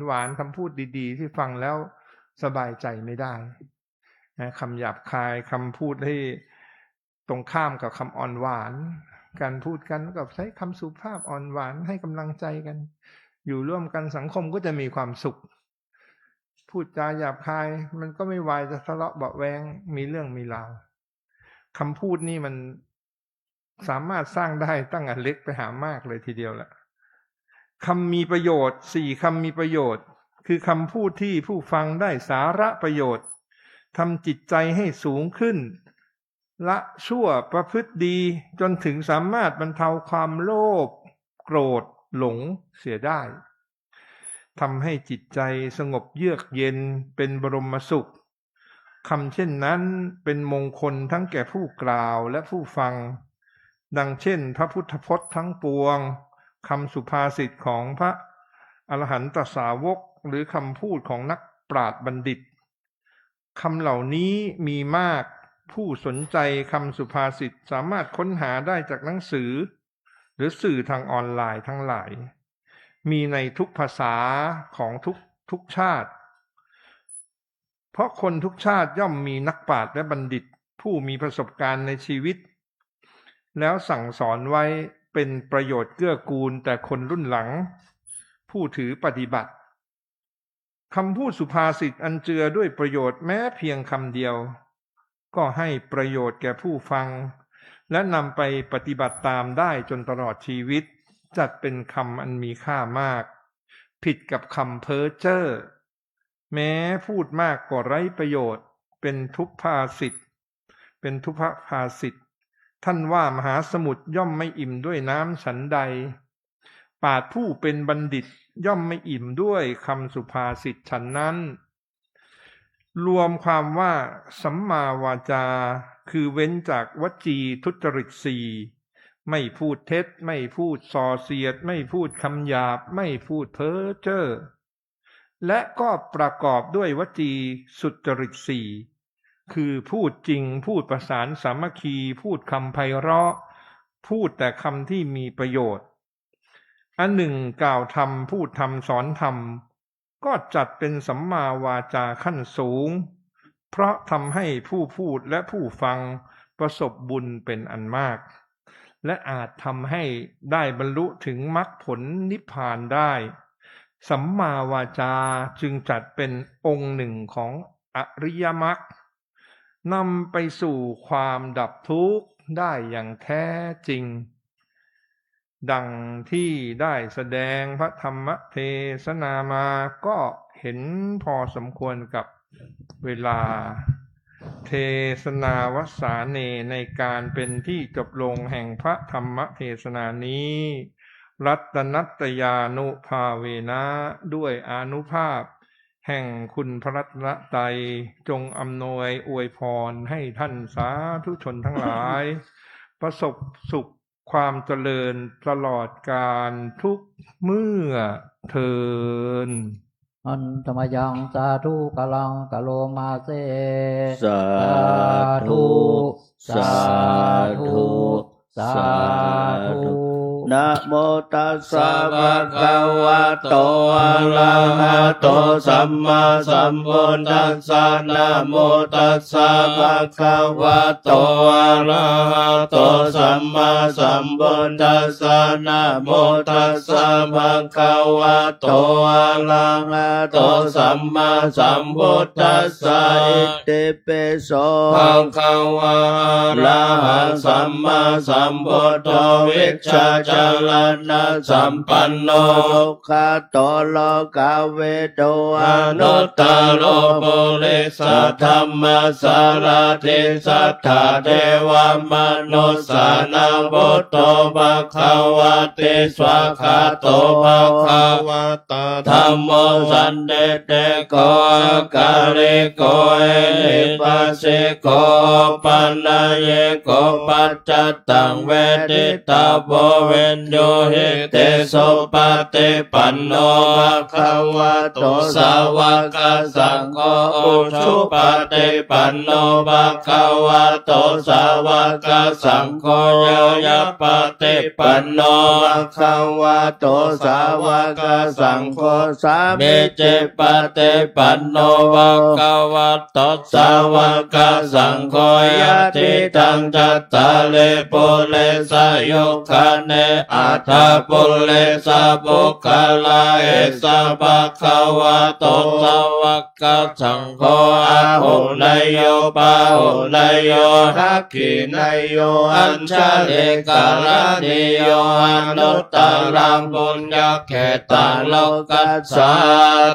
หวานๆ คำพูดดีๆ ที่ฟังแล้วสบายใจไม่ได้นะ คำหยาบคาย คำพูดที่ตรงข้ามกับคำอ่อนหวาน การพูดกันก็ใช้คำสุภาพอ่อนหวานให้กำลังใจกัน อยู่ร่วมกันสังคมก็จะมีความสุข พูดจาหยาบคายมันก็ไม่วายจะทะเลาะเบาะแว้ง มีเรื่องมีราว คำพูดนี่มันสามารถสร้างได้ตั้งแต่เล็กไปหามากเลยทีเดียวแหละ คำมีประโยชน์ สี่คำมีประโยชน์ คือคำพูดที่ผู้ฟังได้สาระประโยชน์ ทำจิตใจให้สูงขึ้น ละชั่วประพฤติดี จนถึงสามารถบรรเทาความโลภ โกรธ หลงเสียได้ ทำให้จิตใจสงบเยือกเย็นเป็นบรมสุข คำเช่นนั้นเป็นมงคลทั้งแก่ผู้กล่าวและผู้ฟัง ดังเช่นพระพุทธพจน์ทั้งปวง คำสุภาษิตของพระอรหันตสาวก หรือคำพูดของนักปราชญ์บัณฑิต คำเหล่านี้มีมาก ผู้สนใจคำสุภาษิตสามารถค้นหาได้จากหนังสือ หรือสื่อทางออนไลน์ทั้งหลาย มีในทุกภาษาของทุก ทุกชาติ เพราะคนทุกชาติย่อมมีนักปราชญ์และบัณฑิต ผู้มีประสบการณ์ในชีวิต แล้วสั่งสอนไว้เป็นประโยชน์เกื้อกูลแต่คนรุ่นหลัง ผู้ถือปฏิบัติ คำพูดสุภาษิตอันเจือด้วยประโยชน์แม้เพียงคำเดียว ก็ให้ประโยชน์แก่ผู้ฟัง และนำไปปฏิบัติตามได้จนตลอดชีวิต จัดเป็นคำอันมีค่ามาก ผิดกับคำเพ้อเจ้อ แม้พูดมากก็ไร้ประโยชน์ เป็นทุพภาษิต เป็นทุพภาษิต ท่านว่ามหาสมุทรย่อมไม่อิ่มด้วยน้ำฉันใด ปราชญ์ผู้เป็นบัณฑิตย่อมไม่อิ่มด้วยคำสุภาษิตฉันนั้น รวมความว่าสัมมาวาจา คือเว้นจากวจีทุจริตสี่ ไม่พูดเท็จ ไม่พูดส่อเสียด ไม่พูดคำหยาบ ไม่พูดเพ้อเจ้อ และก็ประกอบด้วยวจีสุจริตสี่ คือพูดจริง พูดประสานสามัคคี พูดคำไพเราะ พูดแต่คำที่มีประโยชน์ อันหนึ่งกล่าวธรรม พูดธรรม สอนธรรม ก็จัดเป็นสัมมาวาจาขั้นสูง เพราะทำให้ผู้พูดและผู้ฟังประสบบุญเป็นอันมาก และอาจทำให้ได้บรรลุถึงมรรคผลนิพพานได้ สัมมาวาจาจึงจัดเป็นองค์หนึ่งของอริยมรรค นำไปสู่ความดับทุกข์ได้อย่างแท้จริง ดังที่ได้แสดงพระธรรมเทศนามาก็เห็นพอสมควรกับเวลา เทศนาวสาเน ในการเป็นที่จบลงแห่งพระธรรมเทศนานี้ รัตนัตตยานุภาเวนะ ด้วยอานุภาพแห่งคุณพระรัตนตรัย จงอำนวยอวยพรให้ท่านสาธุชนทั้งหลาย ประสบสุข ความเจริญตลอดกาลทุกเมื่อเทอญ Handa mayaṃ sādhukaraṃ karomāse. Sādhu, sādhu, sādhu. นะโมตัสสะ ภะคะวะโต อะระหะโต สัมมาสัมพุทธัสสะ นะโมตัสสะ ภะคะวะโต อะระหะโต สัมมาสัมพุทธัสสะ นะโมตัสสะ ภะคะวะโต อะระหะโต สัมมาสัมพุทธัสสะ อิติ ปิโส ภะคะวา อะระหัง สัมมาสัมพุทโธ วิชชาจารณสัมปันโน สุขโต โลกวิทู อนุตตโร ปุริสธัมมสสารถิ สัทธาเทวมนุสสานัง พุทโธ ภะคะวะติ สวากขาโต ภะคะวะ ตา ธัมโม สันทิฏฐิโก อะกาลิโก เอหิปัสสิโก โอปันนยิโก ปัจจัตตัง เวทิตาโว วิญญูหิติ สุปฏิปันโน ภะคะวะโต สาวกสังโฆ อุจุปฏิปันโน ภะคะวะโต สาวกสังโฆ ญาณปฏิปันโน ภะคะวะโต สาวกสังโฆ สามีจิปฏิปันโน ภะคะวะโต สาวกสังโฆ ยะถิตัง จัตตาริ ปุริสายุคคานิ อัฏฐปุริสปุคคลา เอสะ ภะคะวะโต สาวกสังโฆ อาหุเนยโย ปาหุเนยโย ทักขิเนยโย อัญชลิกรณีโย อนุตตรัง ปุญญเขตตัง โลกัสสา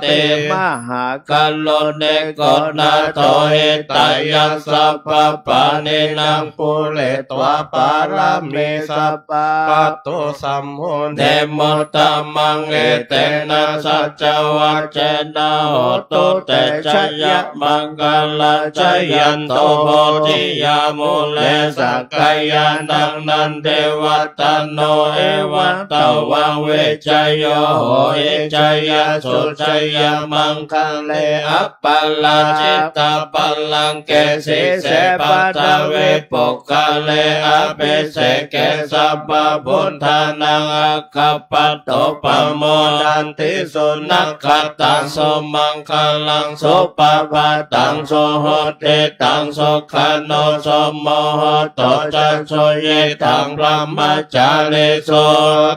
ติ มหากรุณิโก นาโถ หิตายะ สัพพปาณินัง ปูเรตวา ปารมี สัพพะ ปัตโต สัม โม เน มุตตะมัง เอเตนะ สัจจวัจเจนะ โหตุ เต จะ ยะ มังคะลัง จะยันโต โพธิยา มูเล สักกายานัง นันทิวัตตะโน เอวัง ตะวัง วิจโย โหติ จยะสุ จยะมังคะเล อัปปะราจิตะปัลลังเก สีเส ปัทวิปุคคาเล อภิเสเก สัพพะพุทธานัง อัคคปัตโต ปะโมดันติ สุนักขัตตัง สุมังคะลัง สุปะภาตัง สุหุติตัง สุขานุ สุโมหะโต จะ สุยิทัง พรหมจาริสุ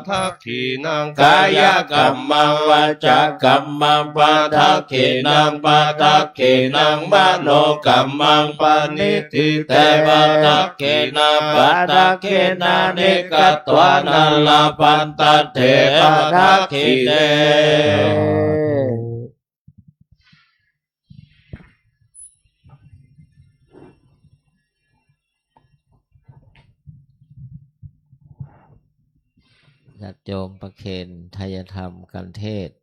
ทัก ขิณัง กายกัมมัง วาจากัมมัง ปะทักขิณัง ปะทักขิณัง มโนกัมมัง ปะณิ ทิเต ปะทักขิณา ปะทักขิณานิ กัตวานะ ลาภันตัตเถ ปะทักขิเณ ญาติโยมประเคนไทยธรรมกันเทศน์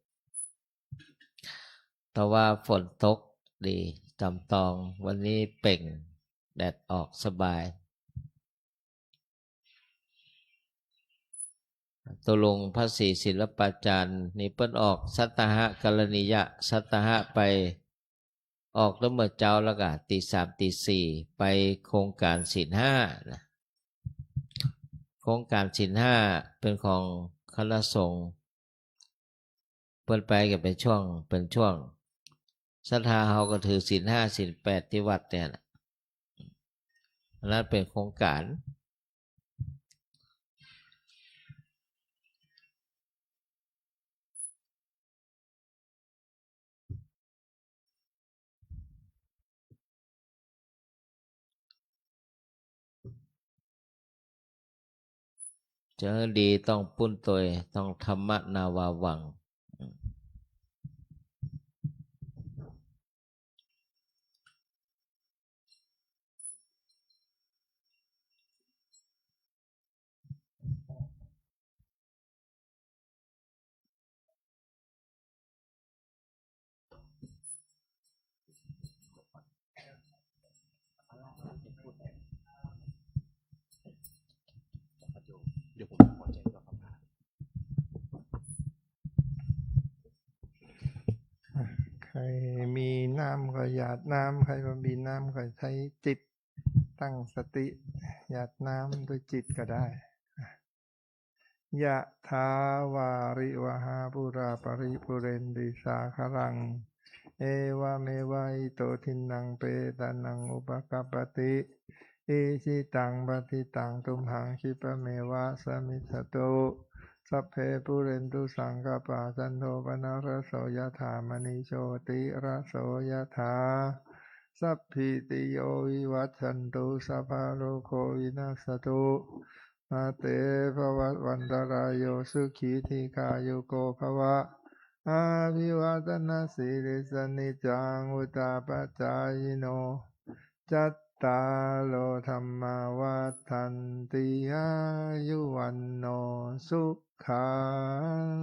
แต่ว่าฝนตกดี ต๋ามตอง วันนี้เปล่ง แดดออกสบาย ตกลงพระศรีศิลปาจารย์นี่เปิ้นออกสัตตหกรณียสัตตหะไป ออกตั้งเมื่อเจ๊าแล้วก็ตีสามตีสี่ ไปโครงการศีลห้านะ โครงการศีลห้าเป็นของคณะสงฆ์ เปิ้นไปก็เป็นช่วง เป็นช่วง ศรัทธาเฮาก็ถือศีลห้าศีลแปดที่วัดเนี่ยนะ อันนั้นเป็นโครงการ จะหื้อดีต้องปุ้นตวย ต้องธรรมะนาวาวัง เดี๋ยวผมขอแจ้งเจ้าภาพ ใครมีน้ำก็หยาดน้ำ ใครบ่มีน้ำก็ใช้จิตตั้งสติ หยาดน้ำด้วยจิตก็ได้ ยะถา วาริวหา ปูรา ปะริปูเรนติ สาคะรัง เอวะเมวะ อิโต ทินนัง เปตานัง อุปะกัปปะติ อิจิตัง ปัตถิตัง ตุมหัง คิปะเมวะ สะมิชฌะตุ สัพเพ ปูเรนตุ สังกัปปา จันโท ปะนะระโส ยะถา มะณิ โชติระโส ยะถา สัพพีติโย วิวัชชันตุ สัพพะโรโค วินัสสะตุ มา เต ภะวัตวันตะราโย สุขี ทีฆายุโก ภะวะ อะภิวาทะนะสีลิสสะ นิจจัง วุฑฒาปะจายิโน จัตตาโร ธัมมา วัฑฒันติ อายุ วันโณ สุขัง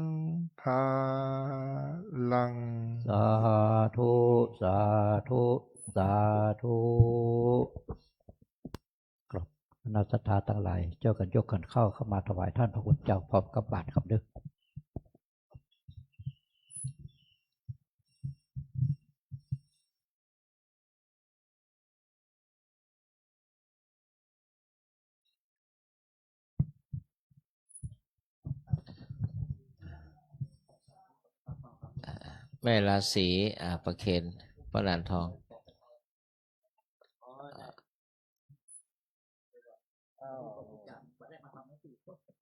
พะลัง สาธุ สาธุ สาธุ ครับ คณะศรัทธาตังหลาย จ้วยกั๋นยกขันข้าวเข้ามาถวายต้านพระคุณเจ้า พร้อมกับบาตรครับเด้อ แม่ราศี อ่า ประเคน ป้อหนานทอง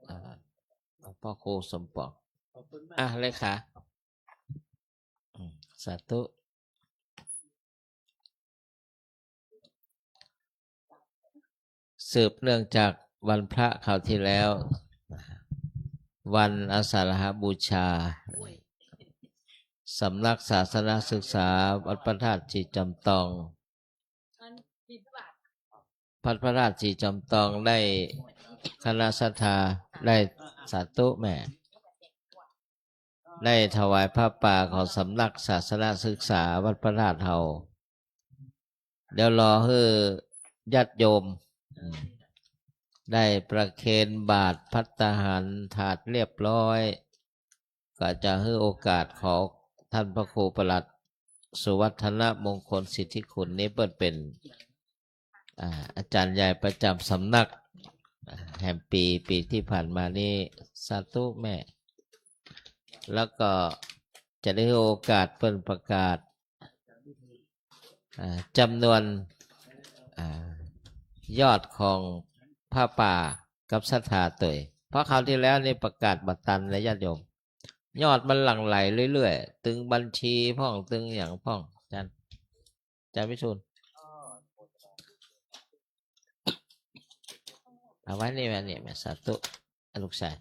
อ่า หลวงป้อครูสมปอง อ่ะ เลขา อืม สาธุ สืบเนื่องจากวันพระคราวที่แล้ว วันอาสาฬหบูชา สำนักศาสนศึกษาวัดพระธาตุศรีจอมตอง วัดพระธาตุศรีจอมตองได้ คณะศรัทธาได้ สาธุแม่ ได้ถวายผ้าป่าของสำนักศาสนศึกษาวัดพระธาตุเฮา เดี๋ยวรอหื้อญาติโยม อืม ได้ประเคนบาตรภัตตาหารถาดเรียบร้อย ก็จะหื้อโอกาสขอท่านพระครูประหลัด สุวัฒนมงคลสิทธิคุณ นี่เปิ้นเป๋น อ่า อาจ๋ารย์ใหญ่ประจ๋ำสำนัก อ่า แหมปี๋ ปี๋ตี้ผ่านมานี่ สาธุแม่ แล้วก็จะได้หื้อโอกาสเปิ้นประกาศ อ่า จ๋ำนวน อ่า ยอดของผ้าป่ากับศรัทธาตวย เพราะคราวที่แล้วนี่ประกาศบ่ตันเลยญาติโยม ยอดมันหลั่งไหลเรื่อยๆ ตึงบัญชีพ่อง ตึงหยังพ่อง อาจ๋ารย์ อาจ๋ารย์วิทูล เอาไว้นี่แม่ นี่แม่ สาธุ อ่ะ ลูกชาย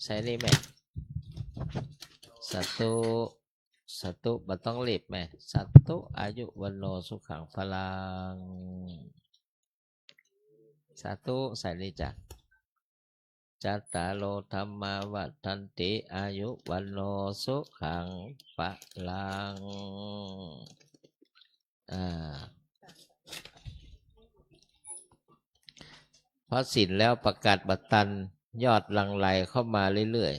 ใส่นี่แม่ สาธุ สาธุ บ่ต้องรีบแม่ สาธุ อายุ วัณโณ สุขัง พะลัง สาธุ ใส่นี่จ้ะ จัตตาโร ธัมมา วัฑฒันติ อายุ วัณโณ สุขัง พะลัง อ่า พอศีลแล้วประกาศบ่ตัน ยอดหลั่งไหลเข้ามาเรื่อย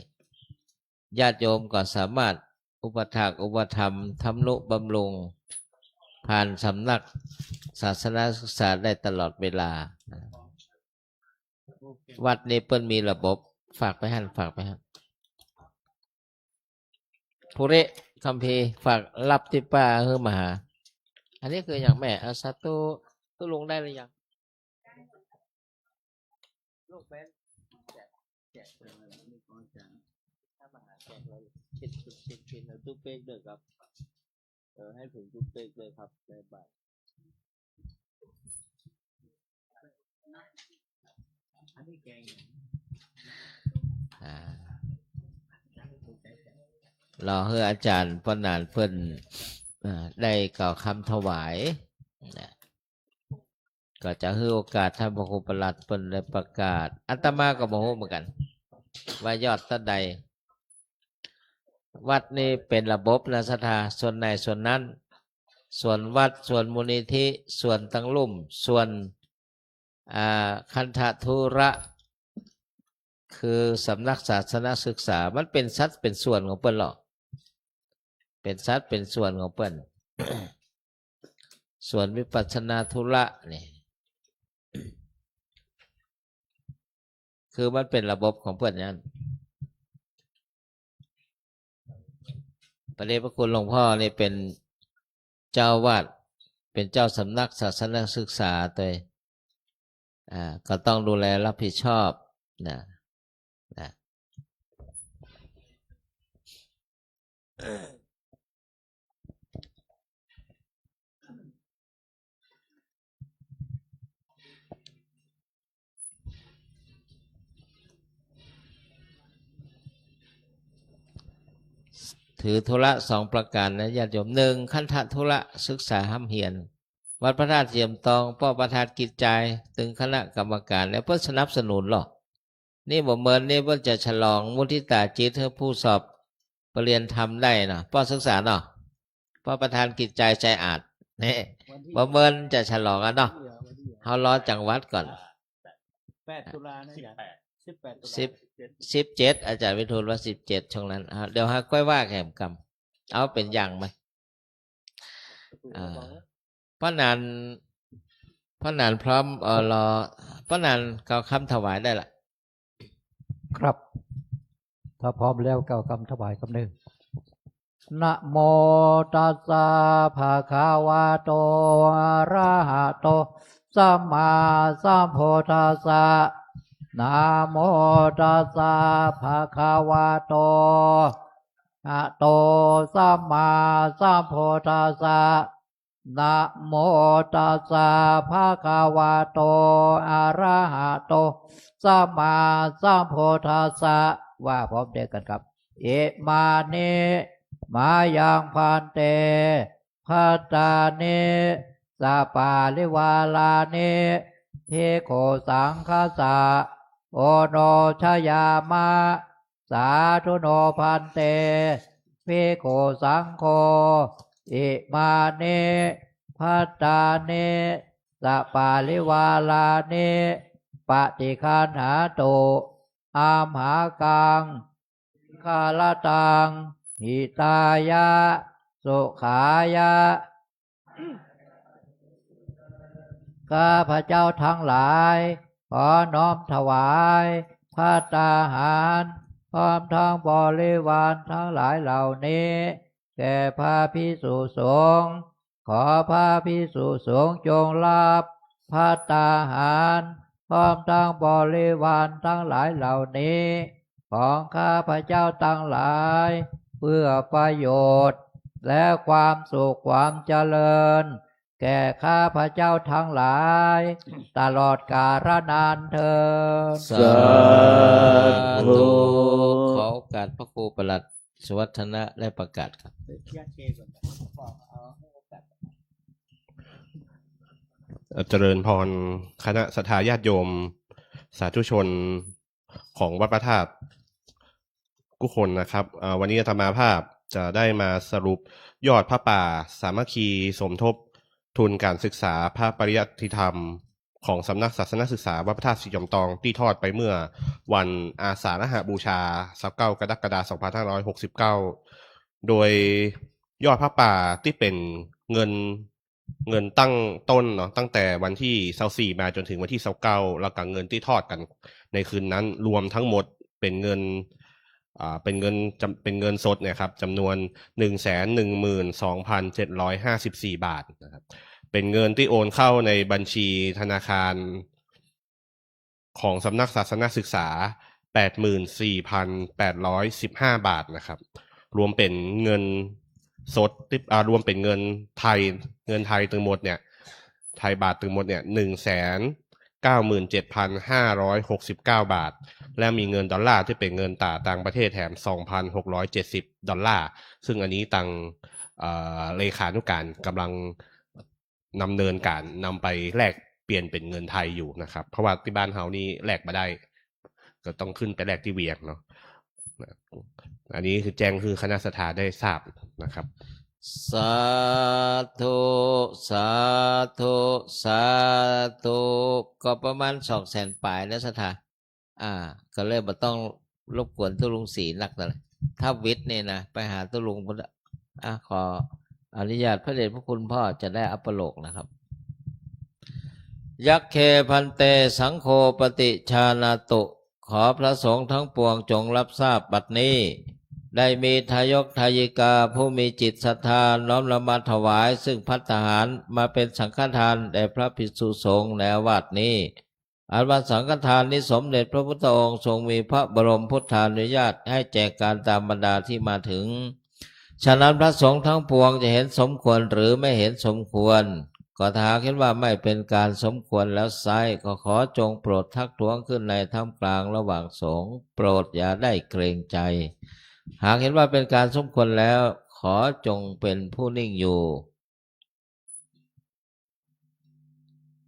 ๆ ญาติโยมก็สามารถอุปถากอุปถัมภ์ทำนุบำรุง ผ่านสำนักศาสนศึกษาได้ตลอดเวลา วัดนี้เปิ้นมีระบบ ฝากไปหั้น ฝากไปหั้น ภูริ คัมภีร์ ฝากรับตี้ป้าหื้อมาหา อันนี้คือหยังแม่ อ่ะ สาธุ ตุ๊ลุงได้หรือยัง ลูกเบน แจก แจกเลย นี่ของอาจ๋ารย์ ถ้ามาหาแจกเลย เช็ด เช็ด เช็ด เช็ด เอาตุ๊เป๊กด้วยครับ เออ หื้อถึงตุ๊เป๊กด้วยครับ ในบ่าย อันนี้แกง อ่า รอหื้ออาจ๋ารย์ป้อหนานเปิ้น อ่า ได้กล่าวกำถวาย นะ ก็จะหื้อโอกาสท่านพระครูประหลัดเปิ้นได้ประกาศ อาตมาก็บ่ฮู้เหมือนกั๋น ว่ายอดเต้าใด วัดนี้เป๋นระบบนะศรัทธา ส่วนไหนส่วนนั้น ส่วนวัด ส่วนมูลนิธิ ส่วนตังลุ่ม ส่วน อ่า คันธะธุระ คือสำนักศาสนศึกษา มันเป๋นสัดเป๋นส่วนของเปิ้นลอ เป๋นสัดเป๋นส่วนของเปิ้น ส่วนวิปัสสนาธุระนี่ คือมันเป๋นระบบของเปิ้นอย่างนั้น พระเดชพระคุณหลวงพ่อนี่เป๋นเจ้าวัด เป๋นเจ้าสำนักศาสนศึกษาตวย อ่า ก็ต้องดูแลรับผิดชอบนะ นะ ถือธุระสองประก๋านนะญาติโยม นึ่ง คันธะธุระศึกษาฮ่ำเฮียน วัดพระธาตุสี่เหลี่ยมตอง ป้อประธานกิจจาย ตึงคณะกรรมก๋าน แล้วเปิ้นสนับสนุนลอ นี่บ่เมินนี่เปิ้นจะฉลองมุทิตาจิตหื้อผู้สอบปริญญาธรรมได้เนาะ ป้อศึกษาเนาะ ป้อประธานกิจจาย ใจอาด นี่ บ่เมินจะฉลองอะเนาะ เฮารอจังหวัดก่อน แปดตุลานะจ๊ะ สิบแปดตุลา สิบ สิบเจ็ด อาจารย์วิทูลว่าสิบเจ็ด ช่วงนั้น อ่า เดี๋ยวหาก้อยว่าแหมกำ เอาเป๋นอย่างมา อ่า ป้อหนาน ป้อหนานพร้อม เอ่อ รอ ป้อหนานกล่าวกำถวายได้ละ ครับ ถ้าพร้อมแล้วกล่าวกำถวายกำนึ่ง นะโมตัสสะ ภะคะวะโต อะระหะโต สัมมาสัมพุทธัสสะ นะโมตัสสะ ภะคะวะโต อะโต สัมมาสัมพุทธัสสะ นะโมตัสสะ ภะคะวะโต อะระหะโต สัมมาสัมพุทธัสสะ ว่าพร้อมเดียวกันครับ อิมานิ มายัง ภันเต ภัตตานิ สะปาริวารานิ ภิกขุสังฆัสสะ โอโนชยามะ สาธุโน ภันเต ภิกขุสังโฆ อิมานิ ภัตตานิ สะปาริวารานิ ปะฏิคันหาตุ อัมหากัง คารตัง หิตายะ สุขายะ ข้าพเจ้าทั้งหลาย ขอน้อมถวาย ภัตตาหาร พร้อมทั้งบริวารทั้งหลายเหล่านี้ แก่พระภิกษุสงฆ์ ขอพระภิกษุสงฆ์จงรับ ภัตตาหาร พร้อมทั้งบริวารทั้งหลายเหล่านี้ ของข้าพเจ้าทั้งหลาย เพื่อประโยชน์ และความสุขความเจริญ แก่ข้าพเจ้าทั้งหลาย ตลอดกาลนานเทอญ สาธุ ขอโอกาสพระครูปลัดสุวัฒนะได้ประกาศครับ เจริญพร คณะศรัทธาญาติโยม สาธุชน ของวัดพระธาตุกู้คนนะครับ อ่า วันนี้อาตมาภาพจะได้มาสรุปยอดผ้าป่าสามัคคีสมทบทุนการศึกษาพระปริยัติธรรม ของสำนักศาสนศึกษาวัดพระธาตุสี่เหลี่ยมตอง ตี้ทอดไปเมื่อวันอาสาฬหบูชา ซาวเก้า กรกฎาคม สองพันห้าร้อยหกสิบเก้า โดยยอดผ้าป่าตี้เป๋นเงิน เงินตั้งต้นเนาะ ตั้งแต่วันตี้ซาวสี่มาจ๋นเถิงวันตี้ซาวเก้า แล้วก็เงินตี้ทอดกั๋นในคืนนั้น รวมทั้งหมดเป๋นเงิน อ่า เป๋นเงินจ๋ำ เป๋นเงินสดเนี่ยครับ จำนวน หนึ่งแสนหนึ่งหมื่นสองพันเจ็ดร้อยห้าสิบสี่บาทนะครับ เป๋นเงินตี้โอนเข้าในบัญชีธนาคาร ของสำนักศาสนศึกษา แปดหมื่นสี่พันแปดร้อยสิบห้าบาทนะครับ รวมเป๋นเงินสดตี้ อ่า รวมเป๋นเงินไทย เงินไทยตึงหมดเนี่ย ไทยบาทตึงหมดเนี่ย หนึ่งแสนเก้าหมื่นเจ็ดพันห้าร้อยหกสิบเก้าบาท และมีเงินดอลลาร์ตี้เป๋นเงินตราต่างประเทศแถม สองพันหกร้อยเจ็ดสิบดอลลาร์ ซึ่งอันนี้ตาง เอ่อ เลขานุการกำลัง ดำเนินการนำไปแลกเปลี่ยนเป๋นเงินไทยอยู่นะครับ เพราะว่าตี้บ้านเฮานี่แลกบ่ได้ ก็ต้องขึ้นไปแลกตี้เวียงเนาะ อันนี้คือแจ้งหื้อคณะศรัทธาได้ทราบนะครับ สาธุ สาธุ สาธุ ก็ประมาณสองแสนปลายนะศรัทธา อ่า ก็เลยบ่ต้องรบกวนตุ๊ลุงศรีนักเต้าใด ถ้าวิทย์นี่นะ ไปหาตุ๊ลุงพุ้นละ อ่ะ ขออนุญาตพระเดชพระคุณพ่อจะได้อัปโลกนะครับ ยัคเค ภันเต สังโฆ ปฏิจจานะตุ ขอพระสงฆ์ทั้งปวงจงรับทราบบัดนี้ ได้มีทายกทายิกาผู้มีจิตศรัทธาน้อมนำมาถวายซึ่งภัตตาหารมาเป็นสังฆทานแด่พระภิกษุสงฆ์ในอาวาสนี้ อันว่าสังฆทานนี้สมเด็จพระพุทธองค์ทรงมีพระบรมพุทธานุญาตให้แจกการตามบรรดาที่มาถึง ฉะนั้นพระสงฆ์ทั้งปวงจะเห็นสมควรหรือไม่เห็นสมควร ก็ถ้าหากเห็นว่าไม่เป็นการสมควรแล้วไซร้ ก็ขอจงโปรดทักท้วงขึ้นในท่ามกลางระหว่างสงฆ์ โปรดอย่าได้เกรงใจ หากเห็นว่าเป็นการสมควรแล้ว ขอจงเป็นผู้นิ่งอยู่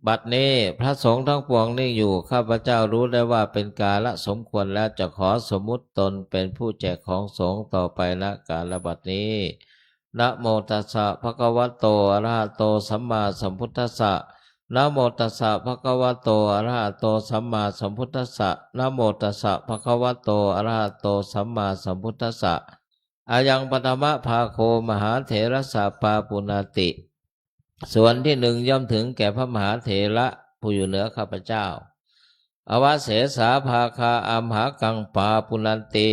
บัดนี้พระสงฆ์ทั้งปวงนิ่งอยู่ ข้าพเจ้ารู้ได้ว่าเป็นกาละสมควรแล้ว จะขอสมมุติตนเป็นผู้แจกของสงฆ์ต่อไป ณ กาลบัดนี้ นะโมตัสสะ ภะคะวะโต อะระหะโต สัมมาสัมพุทธัสสะ นะโมตัสสะ ภะคะวะโต อะระหะโต สัมมาสัมพุทธัสสะ นะโมตัสสะ ภะคะวะโต อะระหะโต สัมมาสัมพุทธัสสะ อายัง ปฐมภาโค มหาเถระสสะ ปาปุณณัตติ ส่วนที่หนึ่งย่อมถึงแก่พระมหาเถระผู้อยู่เหนือข้าพเจ้า อวเสสา ภาคา อัมหากัง ปาปุณณัตติ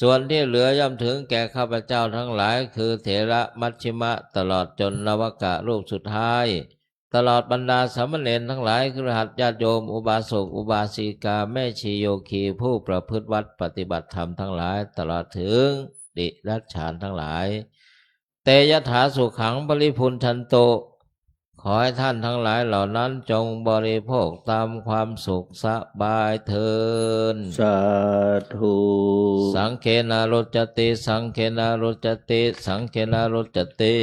ส่วนที่เหลือย่อมถึงแก่ข้าพเจ้าทั้งหลาย คือเถระมัชฌิมะ ตลอดจนนวกะรูปสุดท้าย ตลอดบรรดาสามเณรทั้งหลาย คฤหัสถ์ญาติโยม อุบาสกอุบาสิกา แม่ชีโยคี ผู้ประพฤติวัตรปฏิบัติธรรมทั้งหลาย ตลอดถึงเดรัจฉานทั้งหลาย เต ยถาสุขัง ปริภุณชันตุ ขอให้ท่านทั้งหลายเหล่านั้นจงบริโภคตามความสุขสบายเทอญ สาธุ สังฆเณ รุจจติ สังฆเณ รุจจติ สังฆเณ รุจจติ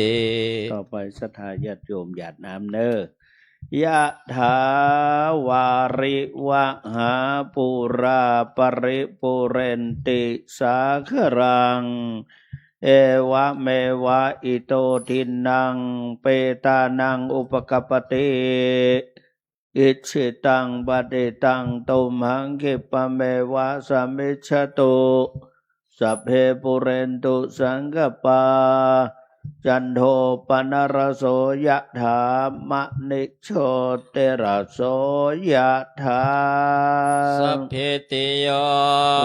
ต่อไปศรัทธาญาติโยมหยาดน้ำเน้อ ยะถา วาริวะหา ปูรา ปริปูเรนติ สาคะรัง เอวะเมวะ อิโต ทินนัง เปตานัง อุปกัปปติ อิจฉิตัง ปัตถิตัง ตุมหัง ขิปปะเมวะ สมมิชฌะตุ สัพเพ ปูเรนตุ สังกัปปา จันโท ปนรสโส ยะถา มะณิ โชติรสโส ยะถา สัพพิติโย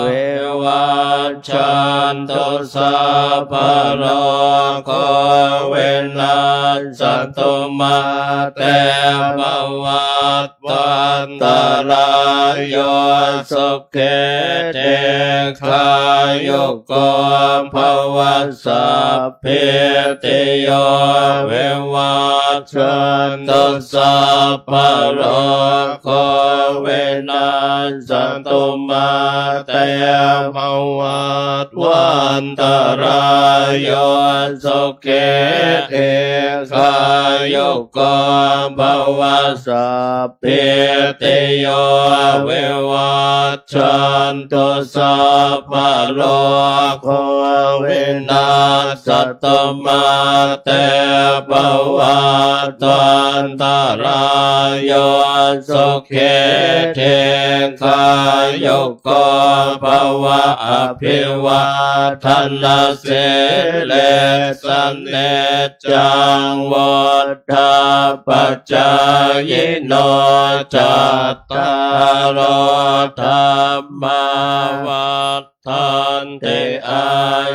วิวัชชันตุ สัพพะโรโค วินัสสะตุ มาเต ภวัตวันตะราโย สุขี ทีฆายุโก ภะวะ สัพพิติโย วิวัชชันตุ สัพพะโรโค วินัสสะตุ มาเต ภวัตวันตะราโย สุขี ทีฆายุโก ภะวะ สัพพิติโย วิวัชชันตุ สัพพะโรโค วินัสสะตุ มาเต ภวัตวันตะราโย สุขี ทีฆายุโก ภะวะ อะภิวาทะนะสีลิสสะ นิจจัง วุฑฒาปะจายิโน จัตตาโร ธัมมา วัฑฒันติ อา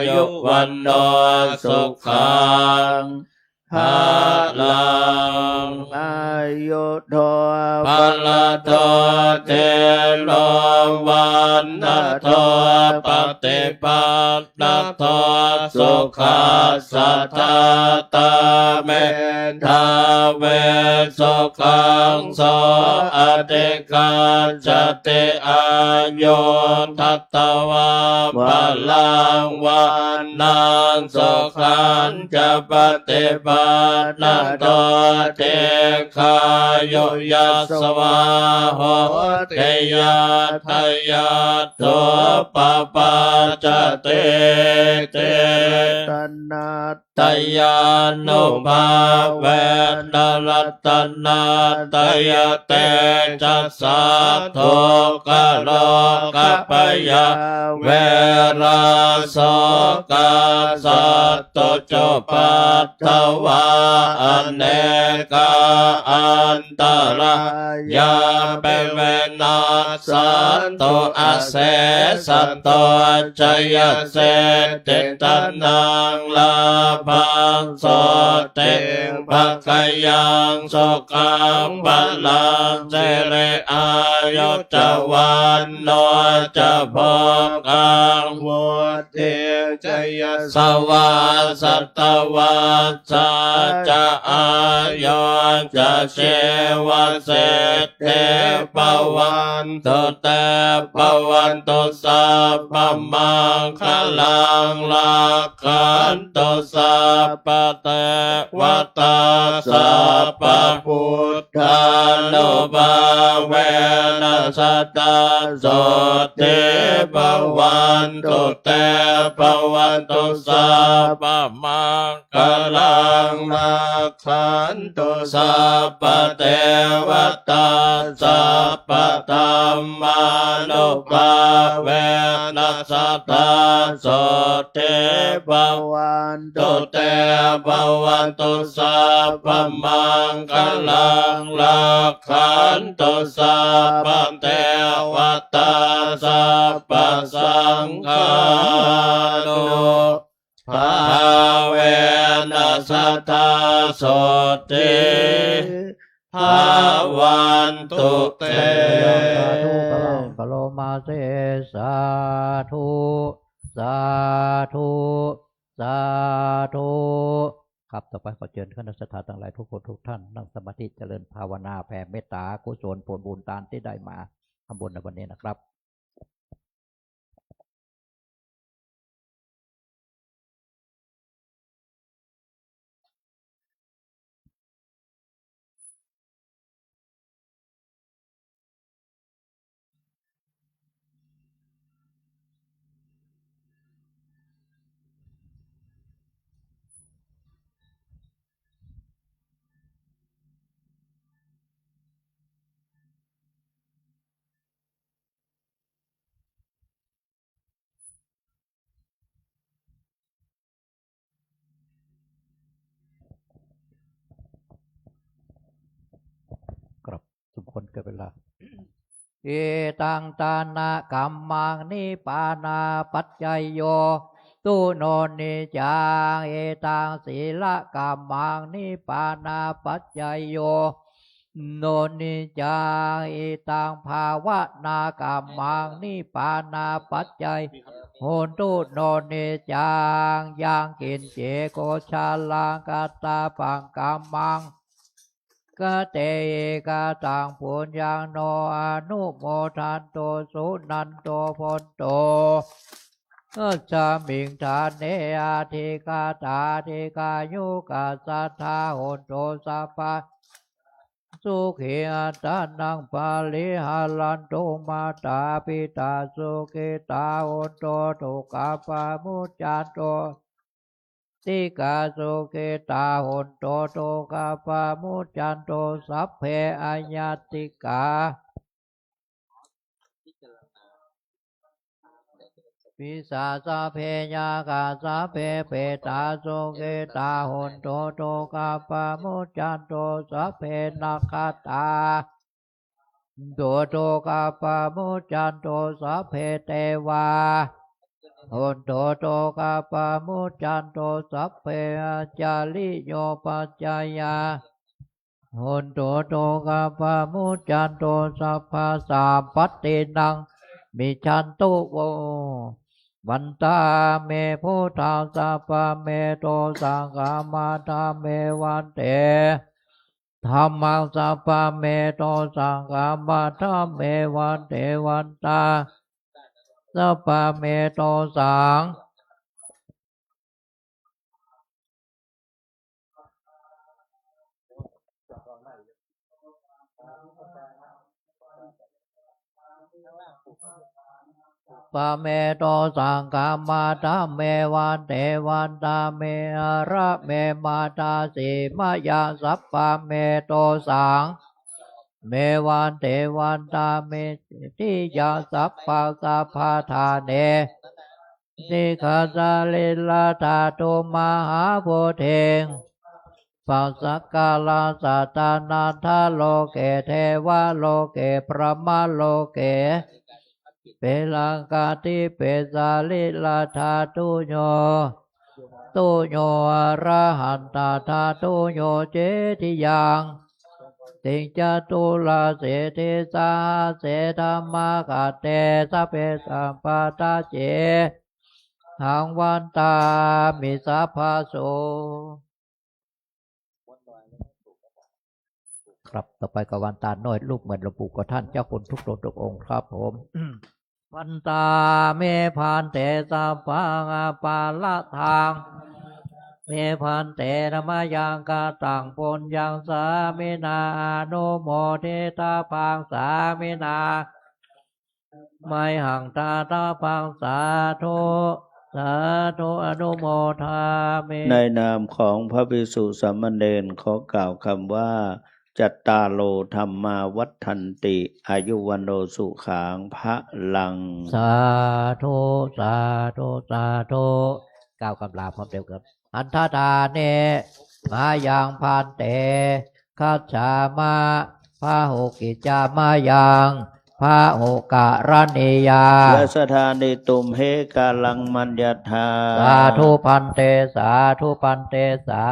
ยุ วัณโณ สุขัง พะลัง อายุโท พะละโท ธีโร วัณณะโท ปะติปันนะโท สุขัสสะ ทาตา เมธาวี สุขัง โส อะธิคัจฉติ อายุ ทัตตะวา พะลัง วัณณัง สุขัญจะ ปะติปันนะโท ทีฆายุ ยัสสะ วา โหติ ยัตถะ ยัตโธ ปะปัจจะติ ติ ตะนะ ตะยานุภาเวนะ รัตนะตะยะเตจะสสะ ทุกขะโรคะพยาเวระ โสกาสัตตุจุปัฏฐว anekā antarāyāpi vinassantu asesato. Jayasiddhi dhanaṃ lābhaṃ sotthi bhāgyaṃ sukhaṃ balaṃ siri āyu ca vaṇṇo ca bhogaṃ vuḍ dhiṃ ca yasavā satavassā ca āyu ca jīvasiddhī bhavantu te. Bhavantu sabbamaṅgalaṃ rakkhantu sabbadevatā sabbabuddh ānubhāvena sadā sotthī bhavantu te. Bhavantu sabbamaṅgalaṃ rakkhantu sabbadevatā sabbadhammānubhāvena sadā sotthī bhavantu te. Bhavantu sabbamaṅgalaṃ rakkhantu sabbadevatā sabbasaṅghānubhāvena sadā sotthī bhavantu te. สาธุ พลัง พลัง พลัง พลัง พลัง มาเส สาธุ สาธุ สาธุ ครับ ต่อไปขอเจิญคณะศรัทธาตังหลายทุกคนทุกท่านนั่งสมาธิเจริญภาวนาแผ่เมตตากุศลผลบุญตานตี้ได้มาทำบุญในวันนี้นะครับ ครับ สมควรแก่เวลา Idaṃ dānakammaṃ nibbānapaccayo hotu no niccaṃ. Idaṃ sīlakammaṃ nibbānapaccayo hotu no niccaṃ. Idaṃ bhāvanākammaṃ nibbānapaccayo hotu no niccaṃ. Yaṃ kiñci kussalaṃ kattabbaṃ kammaṃ kate kataṃ puññaṃ no anumodantu suṇantu bhonto asmiṃ ṭhāne adhigatā dīghāyukā sadā hontu sabbā sukhī attānaṃ pariharantu. Mātā pitā sukhitā hontu dukkhā pamuccantu. Puttā sukhitā hontu dukkhā pamuccantu. Sabbe ayatikā pisācā sabbe yakkhā sabbe petā sukhitā hontu dukkhā pamuccantu. Sabbe nakkhattā hontu dukkhā pamuccantu. Sabbe devā hontu dukkhā pamuccantu. Sabbe ācariyupajjhāyā hontu dukkhā pamuccantu. Sabbasampattinānaṃ samijjhantu vo. Vandāmi buddhaṃ sabbametosaṃ. Khamantā me bhante. Dhammaṃ sabbametosaṃ. Khamantā me bhante. Vandāmi sabbametosaṃ. Sabbametosaṃ. Khamantā me bhante. Vandāmi ārāme mātāsi mayā sabbametosaṃ. Me bhante. Vandāmi cetiyaṃ sabbaṃ sabbaṭṭhāne. Sikha sārīradhātu mahābodhiṃ. พระสักกาลาสัตตานันทะโลเก เทวะโลเก พรหมะโลเก เปลังกาธิเปสาลิลาธาตุโย ตุโยอรหันตาธาตุโย เจติยัง ติงจตุลาเสติสาเสธรรมะกะเต สะเปสัมปะทาเจ หังวันตามิสัพพะโส ครับ ต่อไปก็วันตาน้อย รูปเหมือนหลวงปู่กับท่านเจ้าคุณทุกตนทุกองค์ครับผม วันตาเมภันเต สัพพังอปาลาธัง เมภันเต นะมะยัง กะตัง ปุญญัง สามินา อนุโมทิตาภัง สามินา ไมหัง ตาตาภัง สาธุ สาธุ อนุโมทามิ ในนามของพระภิกษุสามเณร ขอกล่าวคำว่า จัตตาโร ธัมมา วัฑฒันติ อายุ วัณโณ สุขัง พะลัง สาธุ สาธุ สาธุ กล่าวกำลาพร้อมเดียวกัน หันทะทาเน มายัง ภันเต คัจฉามะ พะหุกิจจามะยัง พะหุกะรณียา ยะสะทานิ ตุมเหกาลัง มัญญะทา สาธุ ภันเต สาธุ ภันเต สา